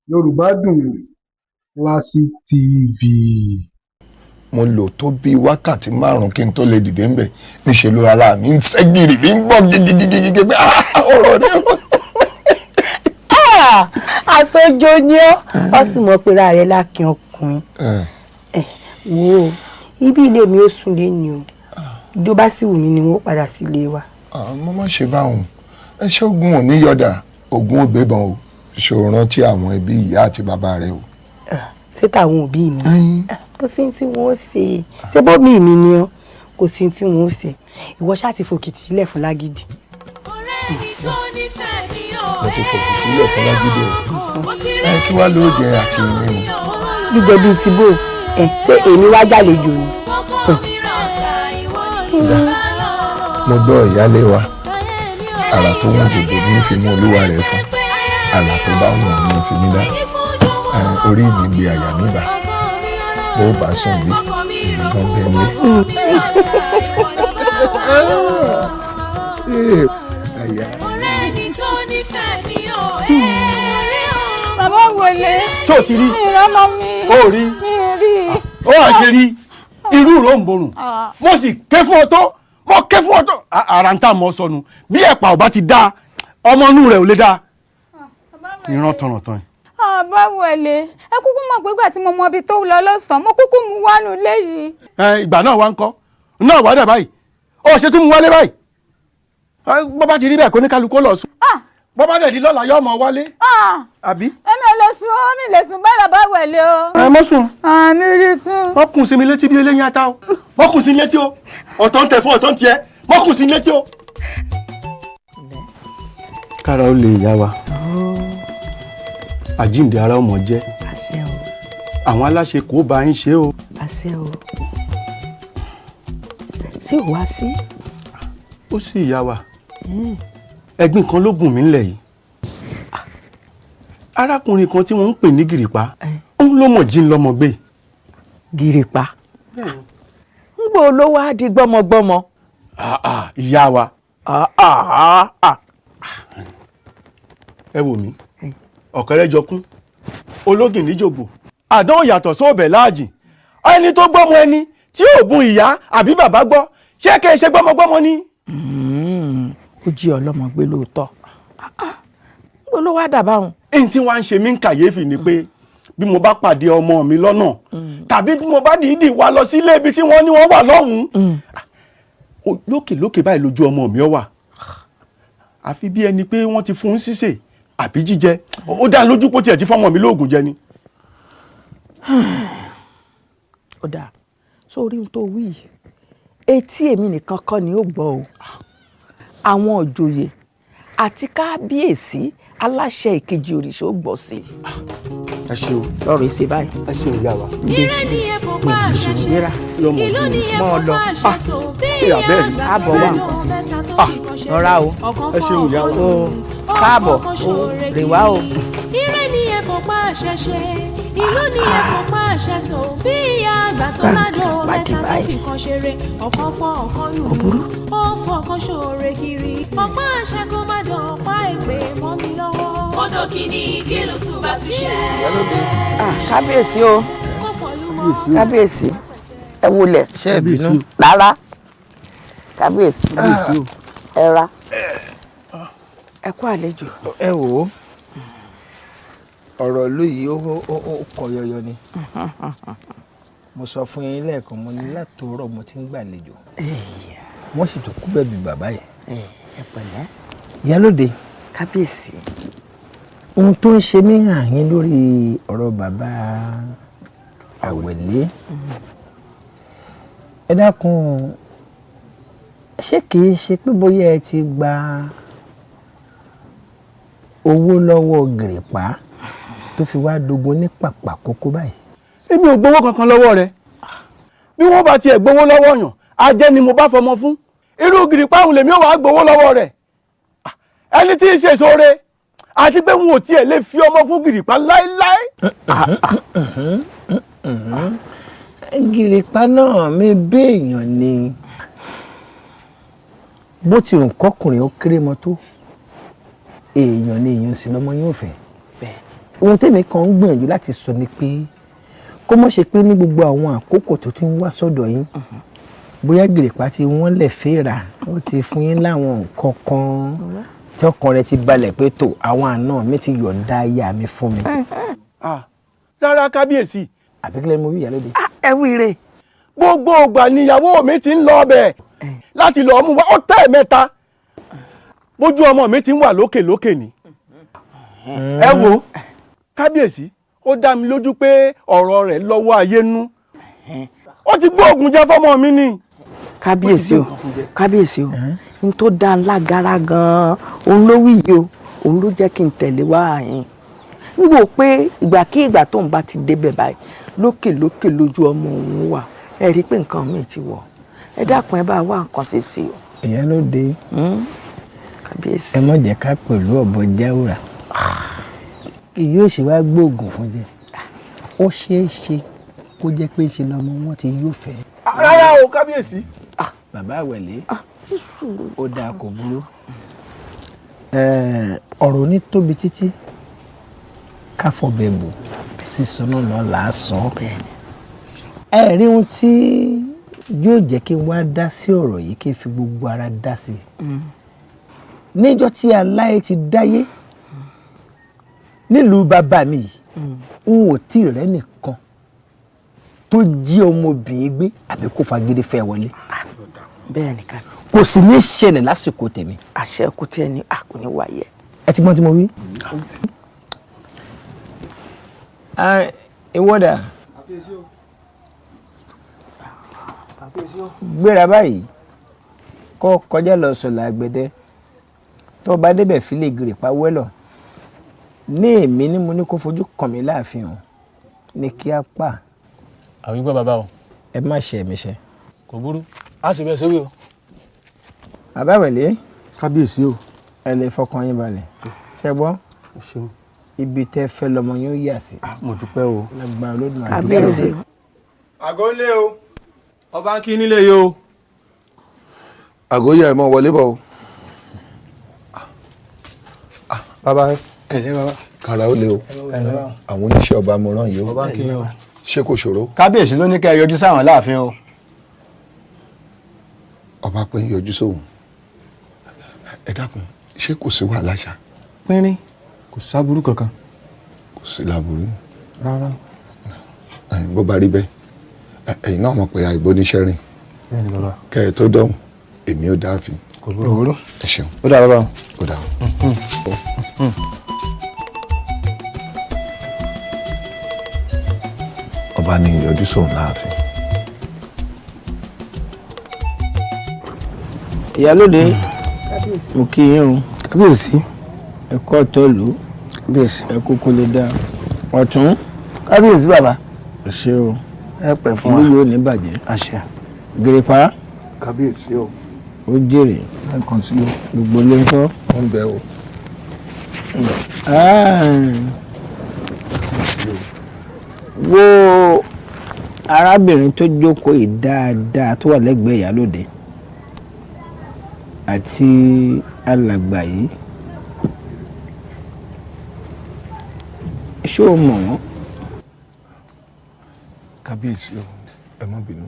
Yorùbá Dùn Wò Classic TV. Mo lò tó bíi wákàtí 5 kí n tó lè dìde ńbẹ̀. Níṣẹ́ ló ara mi ń ṣẹ́gìrì mi ń bọ̀ gidigidi pé ọ̀rọ̀ rẹ. Àsọjọ ni ọ ọ sì mọ̀ pé ra rẹ lákin ọkùnrin. Wo ibi ilé mi ó sùn lé ni o, bí ó bá sì wù mí ni wọn ó padà sílé wa. Mo má ṣe báwọn ẹ ṣoògùn ò ní yọ̀dà ogun ò gbébọn o. Ṣòro rántí àwọn ẹbí ìyá àti bàbá rẹ o. Ṣé táwọn òbí mi? Kò sí tí wọ́n ṣe, ṣé bómi mi ni ọ, kò sí tí wọ́n ṣe. Ìwọ ṣáà ti fòkìtì ilẹ̀ fún lágídí. Mo ti fòkìtì ilẹ̀ fún lágídí o. Ẹ kí wàá ló jẹ àti mímu? Jíjẹ bíi ti bò ẹ, ṣé èmi wá jàlejò ni? Mo gbọ́, ìyáálé wa. Àrà tó wù gbogbo ní fi mú olúwa rẹ̀ fún, àrà tó bá wù ní fi mí dá. Orí mi gbé, àyà mi bà. Bó bá sùn bí èmi gan bẹ́ẹ̀ lé. Àyà. Bàbá wọlé. Tó o ti rí? Mi ìrọ́mọ mi. Ó rí? Mi rí. Ó wà ṣe rí irú ìró ń borùn. Mo sì ké fún ọ tó, mo ké fún ọ tó. Ara ń tà mọ́ sọnù bí ẹ̀pà ò bá ti dá, ọmọ inú rẹ̀ ò lè dá ìran tọ̀rọ̀tàn. Bàbá wọlé, ẹ kúkú mọ̀ pé ìgbà tí mo mọ ibi tó lọ lọ́sàn-án, mo kúkú mú wánu léyìí. Ẹ ìgbà náà wá ń kọ́ náà wà dẹ̀ báyìí, ó ṣe tún mú wálé báyìí. Bọ́ bá ti rí bẹ́ẹ̀, kó ní kálukú lọ sùn. Bọ́ bá dẹ̀ di lọ́la, yóò mọ wálé. Àbí? Èmi ò lè sùn ó, mi lè sùn báyìí, bàbá wọlé o. Ẹ mọ́ sùn. Àmì ò lè sùn. Wọ́n kùn sí mi létí bí eléyín ata o. Wọ́n kùn sí mi létí o. Ọ̀tọ̀ ń tẹ̀ fún ọ̀tọ̀ ń tiẹ̀. Wọ́n kùn sí mi létí o. Kára ó lè yá wa, àjíǹde ara ọmọ jẹ́. Àṣẹ o. Àwọn aláṣẹ kò bá ń ṣe o. Àṣẹ o. Sí ò wá sí? Ó sì yá wa. Ẹ̀gbin kan ló gùn mí ńlẹ̀ yìí. Arákùnrin kan tí wọ́n ń pè ní Gìrìpá, òun ló mọ̀ jí ń lọ́mọ gbé. Gìrìpá ń gbọ́ ló wá di gbọ́mọgbọ́mọ. Ah, ah, ìyá wa, ẹ wò mí, ọ̀kẹ́rẹ́ jọkún ológin níjògbò, àdán yàtọ̀ sóòbẹ̀ láàjìn. Ẹni tó gbọ́mọ ẹni tí ò bùn ìyá àbí bàbá gbọ́, ṣé kí ẹ ṣe gbọ́mọgbọ́mọ ni? Ó jí ọlọ́mọ gbé lóòótọ́. Ń gbọ́ ló wá dà báwọn. Èyí tí wọ́n á ń ṣe mí ń kàyéfì ni pé bí mo bá pàdé ọmọ mi lọ́nà, tàbí bí mo bá dìídì wá lọ sílé ibi tí wọ́n ní wọ́n wà lọ́hùn-ún, lókè lókè báyìí lójú ọmọ mi ọ wà, àfi bí ẹni pé wọ́n ti fún un sísè àbí jíjẹ. Ó dá lójú pé ó tiẹ̀ ti fọ́mọ mi lóògùn jẹ ni. Ó dáa, sórí ohun tó wí yìí, etí èmi nìkan kọ́ ni ó gbọ́ o. Àwọn òjòyè àti kábíyèsí aláṣẹ ìkejì òrìṣà ó gbọ́ sí i. Ẹ ṣe o. Lọ́rọ̀ ìṣe báyìí. Ẹ ṣe ìyá wa. Ire ni ẹ fọpá àṣẹ ṣe. Gbéra. Yọmọ Ìlú ni ẹ Mọ́ ọ lọ. fọpá àṣẹ tó bí Ṣé ìyá àbẹ́ẹ̀ rí? àgbà Àbọ̀ tó wà lò nǹkan mẹ́ta tó Ah, fi kan ṣe. Rọra o. Ọ̀kan Ẹ ṣeun, ìyá wa. fọ́ O ọ̀kan lù, ó káàbọ̀ fọkàn o ṣoore rè wá o. kiri. Ire ni ẹ fọpá àṣẹ ṣe, ìlú ni ẹ fọpá àṣẹ tó bí ìyá àgbà tó ládùn Pàdé mẹ́ta tó báyìí. fi kan ṣeré. Ọ̀kan fọ́ ọ̀kan lù, ó fọkàn ṣoore kiri. Ọ̀pá àṣẹ kó má dán ọ̀pá èpè mọ́ mi lọ́wọ́. Odò kìíní kí ló tún bá tún ṣe? Ah, kábíyèsí o. Kó fọlú mọ́. Kábíyèsí, ẹ wulẹ̀. Ṣé ẹ bínú? Rárá, kábíyèsí, ẹ ra, ẹ kú àlejò. Ẹ wò ó, ọ̀rọ̀ ìlú yìí ó kọ yọyọ ni. Mo sọ fún yín lẹ́ẹ̀kan, mo ní látòórọ̀ mo ti ń gbàlejò, wọ́n sì tún kú bẹ́ẹ̀ bí bàbá yìí. Ẹ pẹ̀lẹ́. Ìyálóde. Kábíyèsí. Ohun tó ń ṣe mí hàn yín lórí ọ̀rọ̀ bàbá Àwẹ̀lé, ẹ dákun, ṣé kìí ṣe pé bóyá ẹ ti gba owó lọ́wọ́ Gìrìpá tó fi wá dogun ní pàpà kókó báyìí? Èmi ò gbowó kankan lọ́wọ́ rẹ̀. Bí wọ́n bá tiẹ̀ gbowó lọ́wọ́ yàn, ajẹ́ ni mo bá fọmọ fún. Irú Gìrìpá òun lèmi ò wá gbowó lọ́wọ́ rẹ̀? Ẹni tí ń ṣe sóore, àti pé wọn ò tiẹ̀ lè fi ọmọ fún Gìrìpá láéláé. Gìrìpá náà mi béèyàn ni. Bó ti hùn kọkùnrin ó kéré mọ́ tó, èèyàn ni, èèyàn sì lọ́mọ yóò fẹ́. Ohun tèmi kan ń gbìyànjú láti sọ ni pé kó mọ̀ ṣe pé ní gbogbo àwọn àkókò tó ti ń wá sọ́dọ̀ yín, bóyá gèrèpá tí wọ́n lẹ̀ fẹ́ra, ó ti fún yín láwọn nǹkan kan tí ọkàn rẹ ti balẹ̀ pé tó àwọn àna mi ti yọ̀ǹda aya mi fún mi. Rárá kábíyèsí. Àbí kílẹ̀ mo wí ìyálóde. Ẹ wí re. Gbogbo ìgbà ni ìyàwó mi ti ń lọ ọbẹ̀ láti lọ mú wa, ó tẹ́ mẹ́ta. Bójú ọmọ mi ti ń wà lókè lókè ni. Ẹ wo kábíyèsí, ó dá mi lójú pé ọ̀rọ̀ rẹ̀ lọ́wọ́ ayé nú. Ó ti gbóògùn jẹ fọ́mọ mi ni. Kábíyèsí o, kábíyèsí o, n tó dá lágara gan-an òun ló wí yìí o, òun ló jẹ́ kí n tẹ̀lé wá yín. N wò pé ìgbàkigbà tóun bá ti débẹ̀ báyìí lókè lókè lójú ọmọ òun wà, ẹ rí i pé nǹkan mi ti wọ̀. Ẹ dákun, ẹ bá wá nǹkan ṣe sí o. Ìyálóde, kábíyèsí, ẹ má jẹ́ ká pẹ̀lú ọ̀bọ jáwúrà kì yóò ṣe wá gbóògùn fún jẹ. Ó ṣeé ṣe kó jẹ́ pé ṣe lọmọ wọn ti yóò fẹ́. Rárá o kábíyèsí. Bàbá àwẹ̀lé, ó dáa kò burú. Ọ̀rọ̀ ní tóbi títí ká fọbẹ̀ bò sísọ náà là á sọ. Ẹ rí ohun tí yóò jẹ́ kí n wá dá sí ọ̀rọ̀ yìí, kí n fi gbogbo ara dá sí i. Níjọ́ tí aláyé ti dáyé nílùú bàbá mi yìí, n ò tí ì rẹ́ nìkan tó jí ọmọbìnrin gbé àbí kó fagídí fẹ́ wọlé. Bẹ́ẹ̀ ni ká. Kò sì ní ṣẹlẹ̀ lásìkò tèmi. Àṣẹ kò tiẹ̀ ní kò ní wáyé. Ẹ ti gbọ́n tí mo wí. Ìwọ́dà gbéra báyìí kó kọjá lọ sọ̀lá àgbẹ̀dẹ, tó bá débẹ̀ fílẹ̀ gèrèpá wẹ́lọ̀ ní èmi ni mo ní kó fojú kàn mí láàfin o ní kí á pa. Àwọn igbó bàbá o. Ẹ má ṣe ẹ̀mí ṣe. Kò burú, a sì bẹ́ẹ̀ sórí o. Bàbá Wẹ̀lé. Kábíyèsí o. Ẹ lè fọkàn yín balẹ̀. Ṣé gbọ́? Ibi tẹ́ fẹ́ lọmọ yín ó yà sí. Mo dúpẹ́ o. Lágbára Olódùmarè. Kábíyèsí. Àgọ́ ńlé o. Ọba ń kí nílé yìí o. Àgọ́ yẹ ẹ mọ wọlé bọ̀ o. Bàbá ẹ̀lẹ́ bàbá. Kàrà ó le o. Àwọn oníṣẹ́ ọba mo rán yìí o. Ṣé kò ṣòro? Kábíyèsí ló ní kẹ́ ẹ yọjú sáwọn láàfin o. Ọba pé ń yọjú sóhun. Ẹ dákun, ṣé kò sí wàhálà ṣá? Pínrín, kò sáburú kankan. Kò sí láburú. Rárá. Bó bá rí bẹ́ẹ̀, ẹ̀yin náà mọ̀ pé àìbó níṣẹ́ rìn. Bẹ́ẹ̀ni bàbá. Kẹ́ ẹ tó dọ̀hùn, èmi ò dáàfin. Kò burú. Ẹ ṣeun. Ó dà bàbá. Ó dà o. Ọba ní ìyọjú sóhun láàfin. Ìyálóde, mo kí yín o. Kábíyèsí. Ẹ kọ́ tọ́lù. Kábíyèsí. Ẹ kúkú lè dá. Ọ̀tún. Kábíyèsí bàbá. Ẹ ṣé o. Ẹ pẹ́ fún wa. Ìlú yóò ní bàjẹ́. Àṣẹ. Gèrèpá. Kábíyèsí o. Ó jèrè. Lẹ́ẹ̀kan sí o. Gbogbo ló ń kọ́. Ó ń bẹ o. Wo arábìnrin tó jókòó yìí dáadáa tó wà lẹ́gbẹ̀ẹ́ ìyálóde àti alàgbà yìí, ṣé o mọ̀ wọ́n? Kábíyèsí o, ẹ má bínú.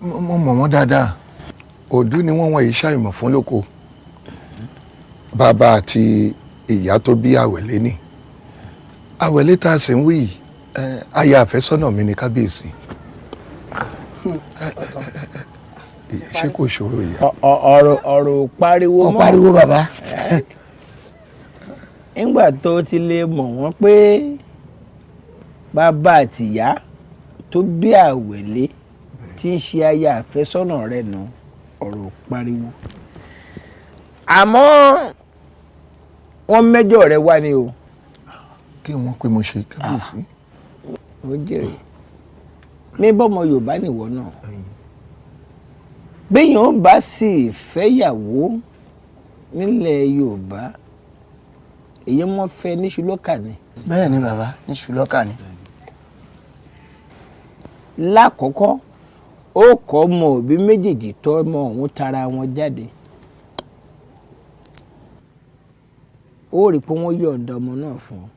Mo mọ̀ wọ́n dáadáa. Òdú ni wọ́n wọ̀nyí ṣàìmọ̀ fún lóko. Bàbá àti ìyá tó bí Àwẹ̀lé ni. Àwẹ̀lé tá a sì ń wí yìí, aya àfẹ́sọ́nà mi ni kábíyèsí. Ṣé kò ṣòro ìyá? Ọ̀rọ̀ pariwo mọ́. Ó pariwo bàbá. Nígbà tó ti lè mọ̀ wọ́n pé bàbá àtìyá tó bí Àwẹ̀lé tí ń ṣe aya àfẹ́sọ́nà rẹ̀ nù, ọ̀rọ̀ pariwo. Àmọ́ wọ́n mẹ́jọ rẹ̀ wá ni o. Kí wọ́n pé mo ṣe kábíyèsí. Ó jèrè. Mi bọ́mọ Yorùbá nìwọ náà. Béèyàn ó bá sì fẹ́yàwó nílẹ̀ Yorùbá, èyí wọ́n fẹ́ níṣu lọ́kà ni. Bẹ́ẹ̀ ni bàbá, níṣu lọ́kà ni. Lákọ̀ọ́kọ́, ó kọ́ ọmọ òbí méjèèjì tọ́ ọmọ òun tara wọn jáde. Ó rí i pé wọ́n yọ̀ǹda ọmọ náà fún ọ.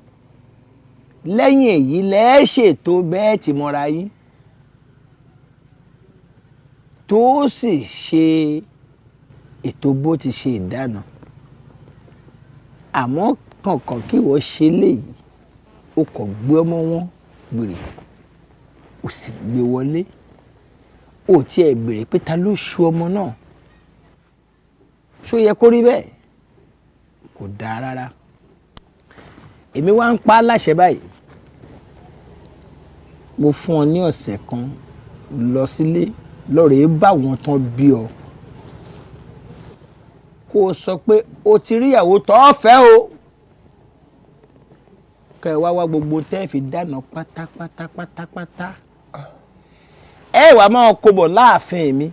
Lẹ́yìn èyí lẹ́ẹ̀ ṣètò bẹ́ẹ̀ tí mọ́ra yín, tó sì ṣe ètò bó ti ṣe ìdáná. Àmọ́ kànkàn kí wọ́n ṣe léyìí, o kò gbé ọmọ wọn gbèrè, o sì gbé wọlé, o tiẹ̀ béèrè pé ta ló ṣu ọmọ náà. Ṣó yẹ kó rí bẹ́ẹ̀? Kò dáa rárá. Èmi wá ń pa á láṣẹ báyìí, mo fún ọ ní ọ̀sẹ̀ kan, lọ sílé lọ́rẹ̀ẹ́ bá wọn tán bí ọ, kó o sọ pé o ti rí ìyàwó tó fẹ́ o, kẹ́ ẹ wá wá gbogbo tẹ́ ẹ fi dáná pátápátá pátápátá. Ẹ wàá máa kó bọ̀ láàfin mi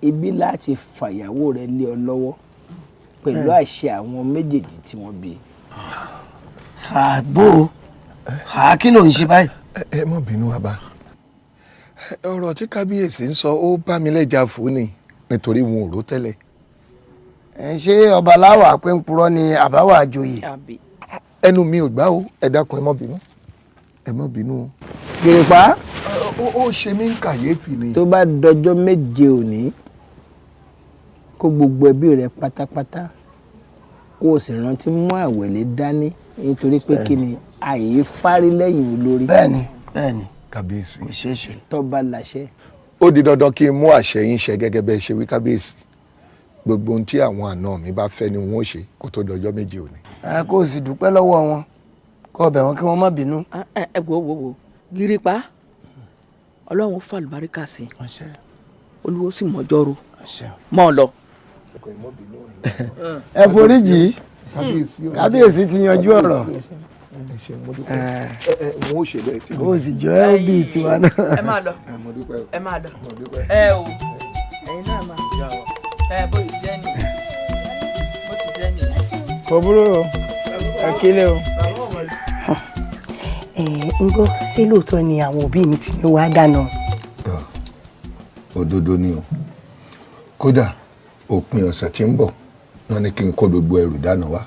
ibi láti fàyàwó rẹ lé ọ lọ́wọ́ pẹ̀lú àṣẹ àwọn méjèèjì tí wọ́n bí. Àgbo kí ló ń ṣe báyìí. Ẹ má bínú bàbá, ọ̀rọ̀ tí kábíyèsí ń sọ ó bá mi lẹ́jà fún ni, nítorí wọn ò rò tẹ́lẹ̀. Ẹ ṣé ọba láwà pé ń purọ́ ni àbáwà àjòyè. Ẹnu mi ò gbà o, ẹ dákun, ẹ má bínú, ẹ má bínú o. Gèrèpá. Ó ṣe mí ń kàyéfì ni. Tó bá dọjọ́ 7 òní, kó gbogbo ẹbí rẹ pátápátá, kó o sì rántí mú àwẹ̀lé dání, nítorí pé kí ni àyè fárí lẹ́yìn olórí. Bẹ́ẹ̀ni bẹ́ẹ̀ni. Kábíyèsí. Kò ṣeé ṣe. Tọ́ba làṣẹ. Ó di dandan kí n mú àṣẹ yín ṣẹ gẹ́gẹ́ bẹ́ẹ̀ ṣe wí kábíyèsí. Gbogbo ohun tí àwọn àna mi bá fẹ́ ni wọ́n ó ṣe kó tó dọjọ́ 7 òní. Ẹ kó o sì dúpẹ́ lọ́wọ́ wọn, kó o bẹ̀ wọ́n kí wọ́n má bínú. Ẹ wo wo wo Gírípá, Ọlọ́run fàlùbáríkà sí i, Olúwo sì mọ́jọ́ ro mọ́ ọ lọ. Ẹ foríjì, kábíyèsí ti yanjú ọ̀rọ̀. Kó o sì jọ ẹ́ bíi tiwa náà. Ẹ máa lọ, ẹ máa lọ, ẹ o, ẹ̀yin náà máa ẹ bó ti jẹ́ nìyẹn, bó ti jẹ́ nìyẹn. Kò burú o, ẹ kílẹ̀ o. Ń gbọ́, ṣé lóòótọ́ ni àwọn òbí mi ti ní wàá dáná? Òdodo ni o. Kódà òpin ọ̀sẹ̀ tí ń bọ̀ wọ́n ní kí n kó gbogbo ẹrù dáná wá.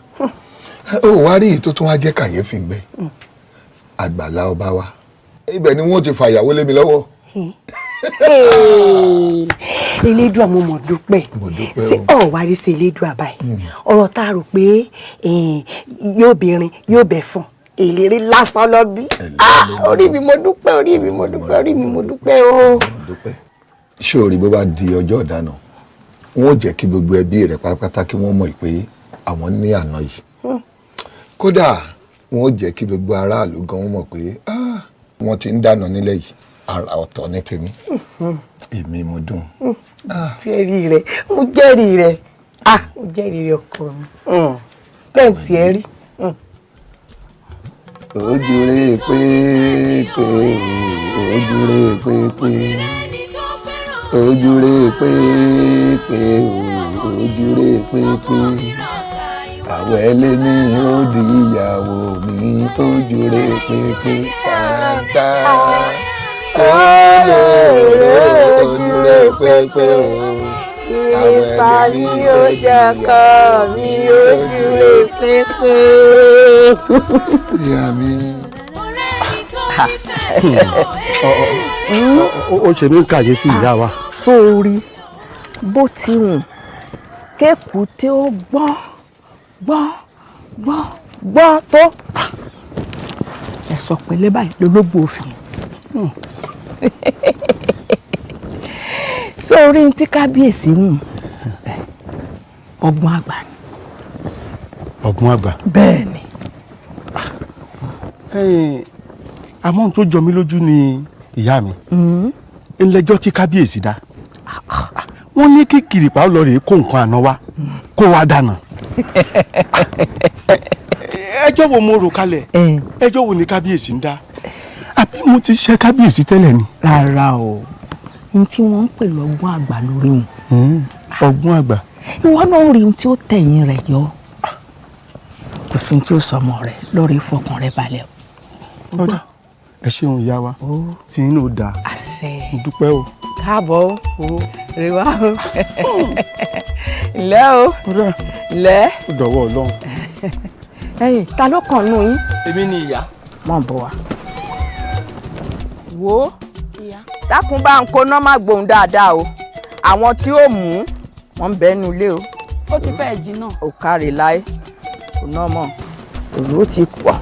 Ó wá rí èyí tó tún wá jẹ́ kàyéfì ń bẹ. Àgbàlá ọba wa, ibẹ̀ ni wọ́n ti fàyàwó lé mi lọ́wọ́. Elédùà, mo mọ̀ dúpẹ́. Ṣé ọ̀ wá rí sí Elédùà báyìí? Ọ̀rọ̀ tá a rò pé yóò bìnrin yóò bẹ̀ fún ìlérí lásán lọ bí. Orí mi mo dúpẹ́, orí mi mo dúpẹ́, orí mi mo dúpẹ́ o. Ṣé o rí bó bá di ọjọ́ ìdáná, wọn ò jẹ́ kí gbogbo ẹbí rẹ̀ pátápátá kí wọ́n mọ̀ pé àwọn ní àná yìí. Kódà wọn ò jẹ́ kí gbogbo aráàlú gan mọ̀ pé wọ́n ti ń dáná nílẹ̀ yìí, ara ọ̀tọ̀ ní tèmi, èmi mo dùn. Jẹ́rìí rẹ̀, mo jẹ́rìí rẹ̀, mo jẹ́rìí rẹ̀ ọkọ mi, bẹ́ẹ̀ tí ẹ rí. Ojúre pépé, ojúre pépé, ojúre pépé, ojúre pépé, àwẹ̀lé mi ó di ìyàwó mi, ojúre pépé sáńtà olóore, ojúre pépé o, àwẹ̀lé mi ó di ìyàwó mi, ojúre pépé. Ìyá mi. Ó ṣe mí kàyéfì ìyá wa. Sórí bó ti hùn kékùté ó gbọ́n gbọ́n gbọ́n gbọ́n tó, ẹ sọ pẹ̀lẹ́ báyìí lológbò òfin. Sórí tí kábíyèsí hùn, ọgbọ́n àgbà ni. Ọgbọ́n àgbà. Bẹ́ẹ̀ ni. Àmọ́ ohun tó jọ mí lójú ni ìyá mi, ńlẹ́jọ́ tí kábíyèsí dá, wọ́n ní kí Kìrìpá lọ rèé kó nǹkan àná wá kó wá dáná. Ẹjọ́ wo mo rò kalẹ̀, ẹjọ́ wo ni kábíyèsí ń dá? Àbí mo ti ṣe kábíyèsí tẹ́lẹ̀ ni. Rárá o, ohun tí wọ́n ń pè lọ́gbọ́n àgbà lórí wọn. Ọgbọ́n àgbà. Ìwọ náà rí ohun tí ó tẹ̀yìn rẹ̀ yọ, kò sí tí ó sọmọ rẹ̀ lórí, ìfọkàn rẹ̀ balẹ̀. Ọ̀dà, ẹ ṣeun ìyá wa, tí inú da. Àṣẹ. Mo dúpẹ́ o. Káàbọ̀ o, rè wá o. Ǹlẹ́ o, ǹlẹ́. Ó dọ̀wọ́ Ọlọ́run. Ẹ̀yin ta ló kàn nù yín? Èmi ni ìyá. Mọ̀ ń bọ̀ wá. Wo dákun bá ń kóná má gbóhùn dáadáa o, àwọn tí ó mú wọn ń bẹ́nu ilé o. Ó ti fẹ́ jiná. Ò kárẹ̀ láé, kò ná mọ̀, òru ó ti pọ̀.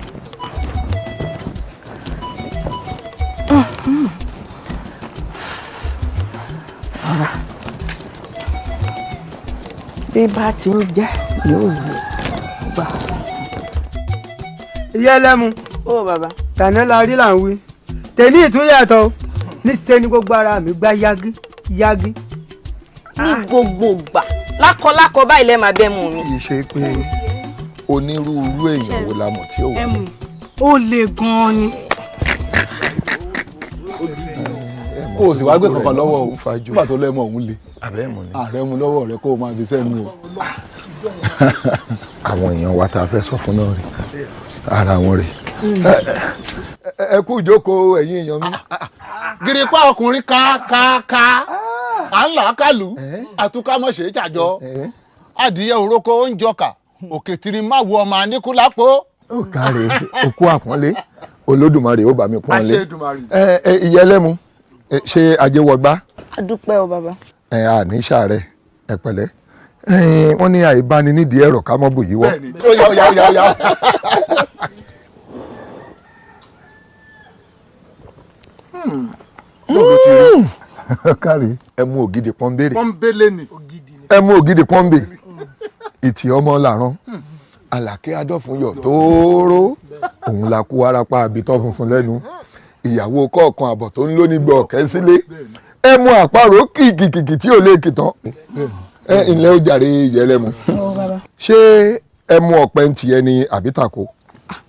Bí bá ti ń jẹ́ yóò wù gbà. Ìyá ẹlẹ́mu. Ó bàbá. Tàná la rí là ń wí tèmi ìtúyàtọ̀ níṣẹ́ ni gbogbo ara mi gbá yágí yágí. Ní gbogbo ìgbà lákọlákọ báyìí lẹ́ẹ̀ máa bẹ́ mu mi. Kì í ṣe pé onírúurú èèyàn wo la mọ̀ tí ó wà. Ó le gan-an ni. Kó o sì wá gbé kankan lọ́wọ́ o, nígbà tó lẹ́mọ̀ òun le ààrẹ mu lọ́wọ́ rẹ kó o máa fi sẹ́nu o. Àwọn èèyàn wa tá a fẹ́ sọ fún náà rè ara wọn rè. Ẹ kú ìjókòó ẹ̀yin èèyàn mi. Gírípá ọkùnrin ká ká ká à ń là á kàlù àtúkámọ̀ṣe jàjọ adìyẹ òrókò oúnjọkà òkè tìrì má wo ọmọ Aníkúlápó. Ó káre, òkú àpọ́nlé Olódùmarè ó bá mi pọ́n lé. Ìyá ẹlẹ́mu, ṣé ajé wọgbá? A dúpẹ́ o bàbá. Ẹ à ní sàárẹ̀, ẹ pẹ̀lẹ́. Wọ́n ní àìbáni nídìí ẹ̀rọ ká mọ́ bòyí wọ́. Ó yá ó yá ó yá ó yá. Káre, ẹ mú ògidì pọ́nbélé. Pọ́nbélé ni. Ẹ mú ògidì pọ́nbé. Ìtì ọmọ làrán. Àlàkẹ́ adọ́fun yọ̀ tóóró. Òun la kú warapa àbítọ́ funfun lẹ́nu. Ìyàwó kọ̀ọ̀kan àbọ̀ tó ń lóní gbọ́ ọ̀kẹ́ sílé. Ẹ mú àparò kìkìkìkì tí ò lè kìtàn. Ẹ ǹlẹ́ ó jàre ìyẹlẹ́mu. Ṣé ẹ mú ọ̀pẹ ń tiẹ̀ ni àbí tàkó?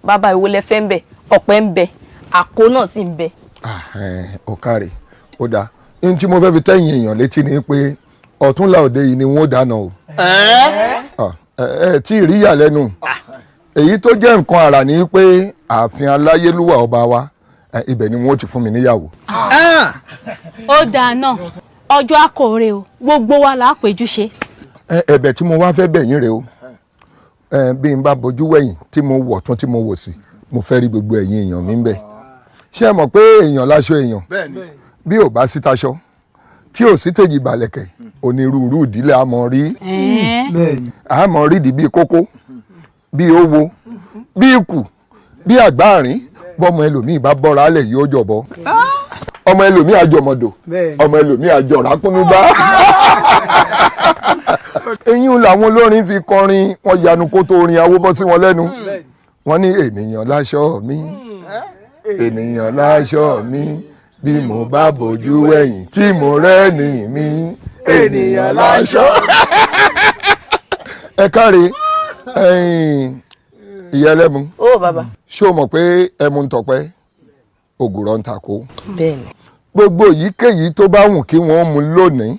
Bàbá, ìwo lẹ fẹ́ ń bẹ? Ọ̀pẹ ń bẹ, àkó náà sì ń bẹ. Ọ̀kàrẹ̀, ó dáa. Ní tí mo fẹ́ fi tẹ̀yìn èèyàn létí ni pé ọ̀túnla òde yìí ni wọ́n dáná o. Ẹ tí ì rí ìyàlẹ́nu. Èyí tó jẹ́ nǹkan àrà ni pé ààfin aláyélúwà ọba wa, ibẹ̀ ni wọ́n ti fún mi níyàwó. Ó dáa náà, ọjọ́ àkórè o, gbogbo wa là á péjú ṣe. Ẹ̀bẹ̀ tí mo wá fẹ́ bẹ̀ yín rèé o, bí n bá bojú wẹ̀yìn tí mo wọ̀ tún tí mo wò sí, mo fẹ́ rí gbogbo ẹ̀yin èèyàn mi ń bẹ̀. Ṣé ẹ mọ̀ pé èèyàn láṣọ èèyàn? Bí ò bá sí taṣọ tí ò sí tèjì balẹ̀kẹ̀, onírúurú ìdílé àmọ́ rí, àmọ́ rídìí bíi kókó, bíi owó, bíi ikù, bíi àgbáàrín. Bọ́mọ ẹlòmíì bá bọ́ra alẹ̀ yóò jọ̀bọ, ọmọ ẹlòmíì àjọmọ̀dò, ọmọ ẹlòmíì àjọ̀rákúnúbá. Eyín làwọn olórin fi kọrin, wọn yanu kó tó orin awó bọ́ sí wọn lẹ́nu. Wọ́n ní ènìyàn láṣọ mi, ènìyàn láṣọ mi, bí mo bá bójú wẹ̀yìn tí mo rẹ́ni mi, ènìyàn láṣọ. Ẹ káre, ìyá ẹlẹ́mu. Ó bàbá. Ṣé o mọ̀ pé ẹmu ń tọpẹ́, ògùrọ̀ ń takò? Bẹ́ẹ̀ni. Gbogbo èyíkéyìí tó bá wù kí wọ́n mú lónìí,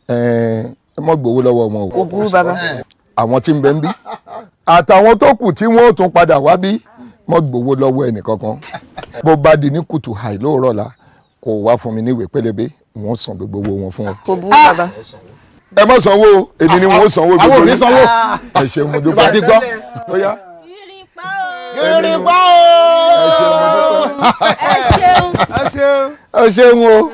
ẹ mọ́ gbowó lọ́wọ́ wọn o. Kò burú bàbá. Àwọn tí ń bẹ ń bí àtàwọn tó kù tí wọ́n ó tún padà wá bí, mọ́ gbowó lọ́wọ́ ẹnìkankan. Bó bá di ní kùtù hàì lóòrọ̀ la, kò wá fún mi níwèé pélébé, wọ́n san gbogbo owó wọn fún ọ. Kò burú bàbá. Ẹ má sanwó o, èmi ni wọ́n sanwó gbogbo. Àwọn ò ní sanwó. Ẹ ṣeun, mo dúpẹ́. Bá ti gbọ́. Ó yá. Gírípá o. Ẹ ṣeun. Ẹ ṣeun o.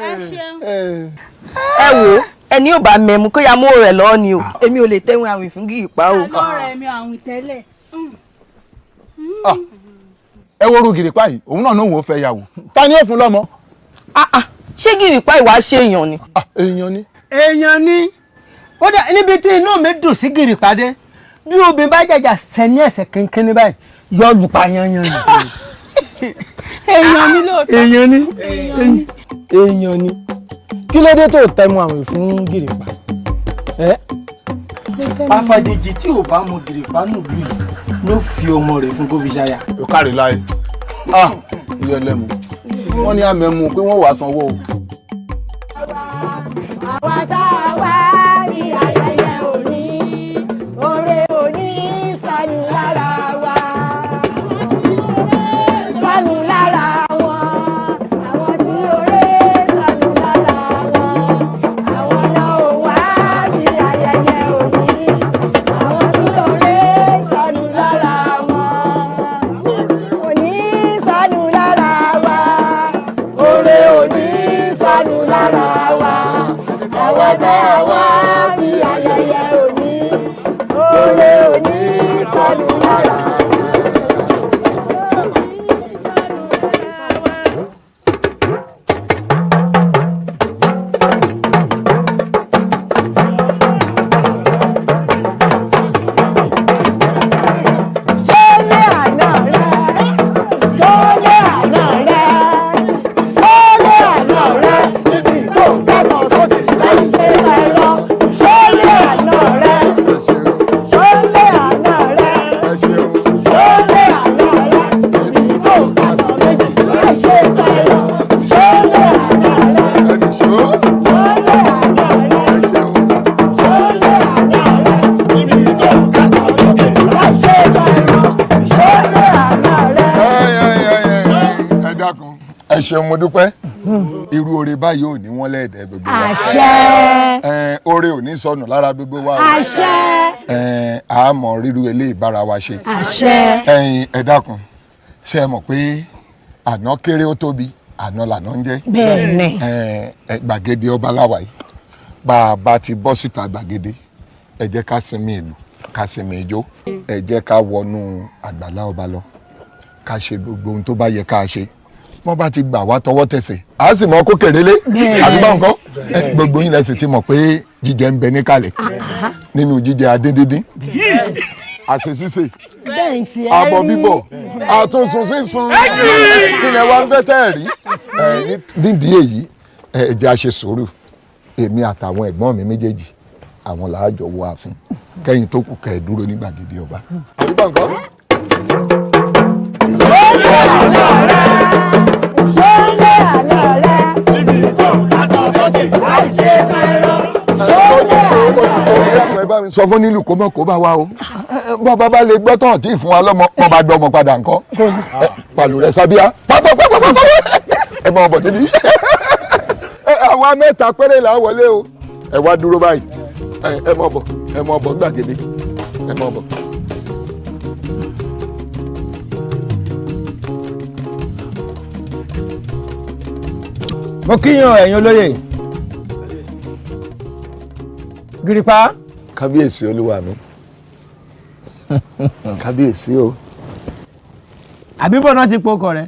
Ẹ wo, ẹni ò bá mẹ́mu kó ya mú rẹ̀ lọ́ọ́ ni o, èmi ò lè tẹ́wọ̀n àwìn fún gírípá o. Lọ́rọ̀ ẹ̀mí àwìn tẹ́lẹ̀. Ẹ wo orú gírípá yìí, òun náà ní òun ò fẹ́ yàwó. Ta ni ó fún lọ́mọ? Ṣé gírípá ìwà ṣe èèyàn ni? Èèyàn ni. Èèyàn ni. Kódà níbi tí inú mi dùn sí gírípá dé, bí obìnrin bá jàjà sẹ́ni ẹ̀sẹ̀ kínkínní báyìí, yọ lùpa yanyan ni. Èèyàn ni lóòótọ́. Èèyàn ni. Èèyàn ni. Kí ló dé tó tẹmu àwìn fún gírípá? Afàjèjì tí ò bá mọ gírípá nùlù yìí ló fi ọmọ rẹ̀ fún kó fi ṣaya. Ó káre láé. Ìyá ẹlẹ́mu, wọ́n ní àmẹ́mu pé wọ́n wàá sanwó o. Àwa tá a wá ní ayẹyẹ òní, oore òní sọnù lára wa, sọnù lára wọn. Àwọn tí oore sọnù lára wọn, àwọn náà ò wá ní ayẹyẹ òní. Ẹ ṣeun, mo dúpẹ́. Irú oore báyìí ò ní wọ́n lẹ́ẹ̀dẹ́ gbogbo wa. Àṣẹ. Oore ò ní sọnù lára gbogbo wa o. Àṣẹ. A mọ̀ ríru eléyìí bára wa ṣe. Àṣẹ. Ẹ̀yin ẹ dákun, ṣé ẹ mọ̀ pé àná kéré ó tóbi, àná làná ń jẹ́. Bẹ́ẹ̀ni. Gbàgede ọba láwa yìí, bá a bá ti bọ́ síta gbàgede, ẹ jẹ́ ká sinmi ìlú, ká sinmi ijó, ẹ jẹ́ ká wọnú àgbàlá ọba lọ, ká ṣe gbogbo ohun tó bá yẹ ká ṣe. Wọ́n bá ti gbà wá tọwọ́ tẹsẹ̀, a sì mọ kó kéré lé. Àbí báwọn kọ́? Gbogbo yín lẹ sì ti mọ̀ pé jíjẹ ń bẹ níkàlẹ̀, nínú jíjẹ adédíndín, àṣẹ ṣíṣe, àbọ̀ bíbọ̀, àtúnṣun sísun, ilẹ̀ wa ń fẹ́ tẹ́ ẹ̀ rí. Nídìí èyí, ẹ jẹ́ a ṣe sùúrù. Èmi àtàwọn ẹ̀gbọ́n mi méjèèjì, àwọn làájọ wọ ààfin, kẹ́yìn tó kù kẹ́ ẹ dúró ní gbàgede ọba. Àbí báwọn kọ́? Sọ fún nílùú kó mọ̀ kó bá wa o. Bàbá bá lè gbọ́ tán tí ì fún wa lọ́mọ, wọ́n bá gbọ́ ọmọ padà ńkọ́. Pàlù rẹ̀ sábíà pápápápápá ẹ mọ ọbọ̀ níbí. Àwa mẹ́ta péré là ń wọlé o. Ẹ wá dúró báyìí. Ẹ mọ ọbọ̀, ẹ mọ ọbọ̀ gbàgede, ẹ mọ ọbọ̀. Mo kíyàn ẹ̀yin olóyè. Gìrìpá. Kábíyèsí olúwa mi. Kábíyèsí o. Àbíbọ̀ náà ti pokọ rẹ.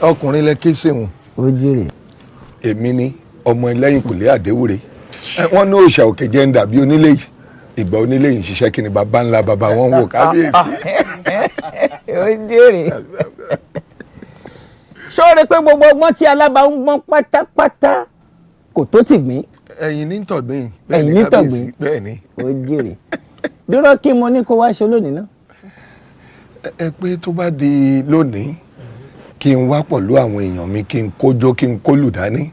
Ọkùnrin lẹ ké sèwọ̀n. Ó jèrè. Èmi ni ọmọ ẹlẹ́yìnkùlé Àdéwúre. Wọ́n ní òòṣà òkè jẹ́ ń dàbí onílé yìí. Ìgbà onílé yìí ń ṣiṣẹ́ kí ni bàbá ńlá bàbá wọn wò, kábíyèsí. Ó jèrè. Sọ́ọ́rẹ́ pé gbogbo ọgbọ́n tí alábà ń gbọ́n pátápátá kò tó tìgbín. Ẹ̀yin ní tọ̀gbìn. Ẹ̀yin ní tọ̀gbìn. Bẹ́ẹ̀ ni. Ó jèrè. Dúró, kí mo ní kó wá ṣe lónìí náà. Ẹ pé tó bá di lónìí, kí n wá pẹ̀lú àwọn èèyàn mi, kí n kójó, kí n kólù dání,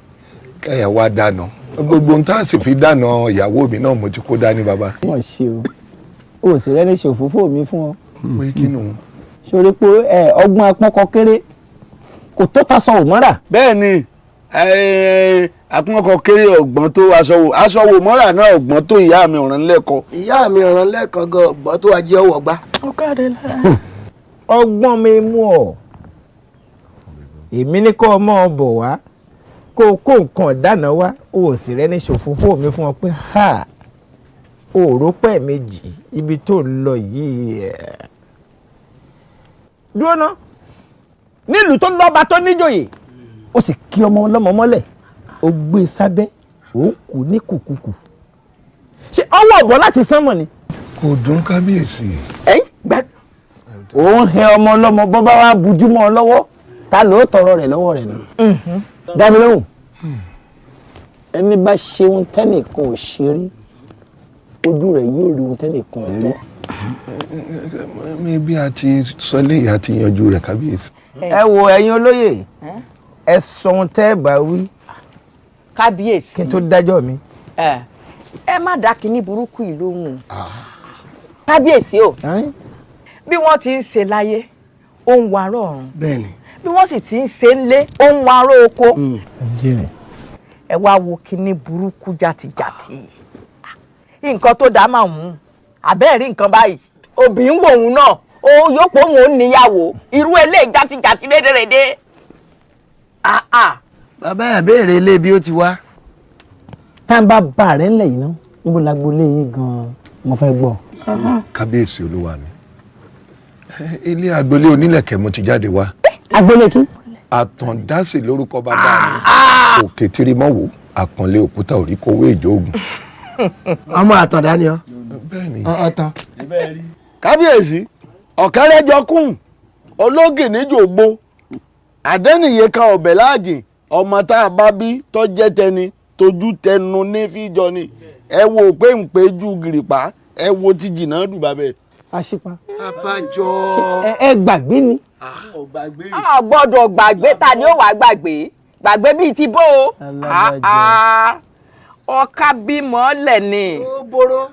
kẹ́yà wá dáná. Gbogbo ohun tá a sì fi dáná ìyàwó mi náà mo ti kó dání, bàbá. Wọ́n ṣe o, o sì rẹ́ni ṣòfófó mi fún ọ. Pé kí nù? Sori pé ọgbọ́n apọ́nkọ kéré kò tó ta sọ òmọ́ra. Bẹ́ẹ̀ni, àpọ́nkọ kéré ọ̀gbọ́n tó aṣọ wò mọ́ra náà, ọ̀gbọ́n tó ìyá mi ọ̀ràn lẹ́kọ̀ọ́. Ìyá mi ọ̀ràn lẹ́kọ̀ọ́ gan, ọ̀gbọ́n tó ajé ọwọ́ gbá. Ọgbọ́n mi mú ọ, èmi ní kó ọmọ ọ bọ̀ wá, kó o kó nǹkan dáná wá, o ò sì rẹ́ni ṣòfófó mi fún ọ pé ha òòró pẹ́ méjì ibi tó ń lọ yìí. Dúró ná, nílùú tó lọ́ba tó níjòyè, ó sì kí ọmọ ọlọ́mọ mọ́lẹ̀, ó gbé e sábẹ́, ó kù ní kùkùkù. Ṣé ọwọ́ ọ̀bọ̀ láti sánmọ̀ ni? Kò dùn, kábíyèsí. Ẹ gbẹ òun hẹ ọmọ ọlọ́mọ, bọ́ bá wá bujú mọ́ ọ lọ́wọ́, ta ló tọrọ rẹ̀ lọ́wọ́ rẹ̀ nù? Dábì lóhùn. Ẹni bá ṣe ohun tẹ́nìkan ò ṣe rí, ojú rẹ̀ yóò rí ohun tẹ́nìkan ò rí. Mi bí a ti sọ léyìí, a ti yanjú rẹ̀, kábíyèsí. Ẹ wo ẹ̀yin olóyè, ẹ sọ ohun tẹ́ ẹ bá wí. Kábíyèsí. Kí n tó dájọ́ mi. Ẹ má dá kinní burúkú yìí lóhùn, kábíyèsí o. Bí wọ́n ti ń ṣe láyé, ó ń warọ́ ọ̀run. Bẹ́ẹ̀ni. Bí wọ́n sì ti ń ṣe ń lé, ó ń warọ́ oko. Ẹ wá wo kinní burúkú jàtìjàtì, nǹkan tó dá máa mú àbẹ́ẹ̀ rí nǹkan báyìí. Obìnrin wò òun náà, ó yóò pé òun ò níyàwó irú eléyìí jàtìjàtì rédèrèdè. Bàbá ẹ̀ béèrè ilé bí ó ti wá. Tá a bá bá rẹ̀ ńlẹ̀ yìí ná, níbo la gbolé yín gan-an, mo fẹ́ gbọ́. Kábíyèsí olúwa mi, ilé agbolé onílẹ̀kẹ̀ mo ti jáde wá. Agbolé kí? Àtàndásì lórúkọ bàbá mi, òkè tirimọ́wò, àpọ̀nlé òkúta òrí kówé ìjóògùn. Ọmọ àtàndá ni ọ. Bẹ́ẹ̀ni. Ọ̀tàn. Kábíyèsí, ọ̀kẹ́rẹ́jọkùn ológìníjògbó àdẹ́nìyẹ kan ọ̀bẹ̀ láàjìn, ọmọ tá a bá bí tó jẹ́ tẹni tójú tẹnu ní fíjọ ni. Ẹ wo pé ń péjú Gìrìpá, ẹ wo ti jìnnà dùn bàbẹ. Àṣìpa. Abájọ. Ẹ gbàgbé ni. A gbọ́dọ̀ gbàgbé, ta ni ó wàá gbàgbé? Gbàgbé bíi ti bó o. Ọkà bímọ lẹ̀ ni. Ó boró.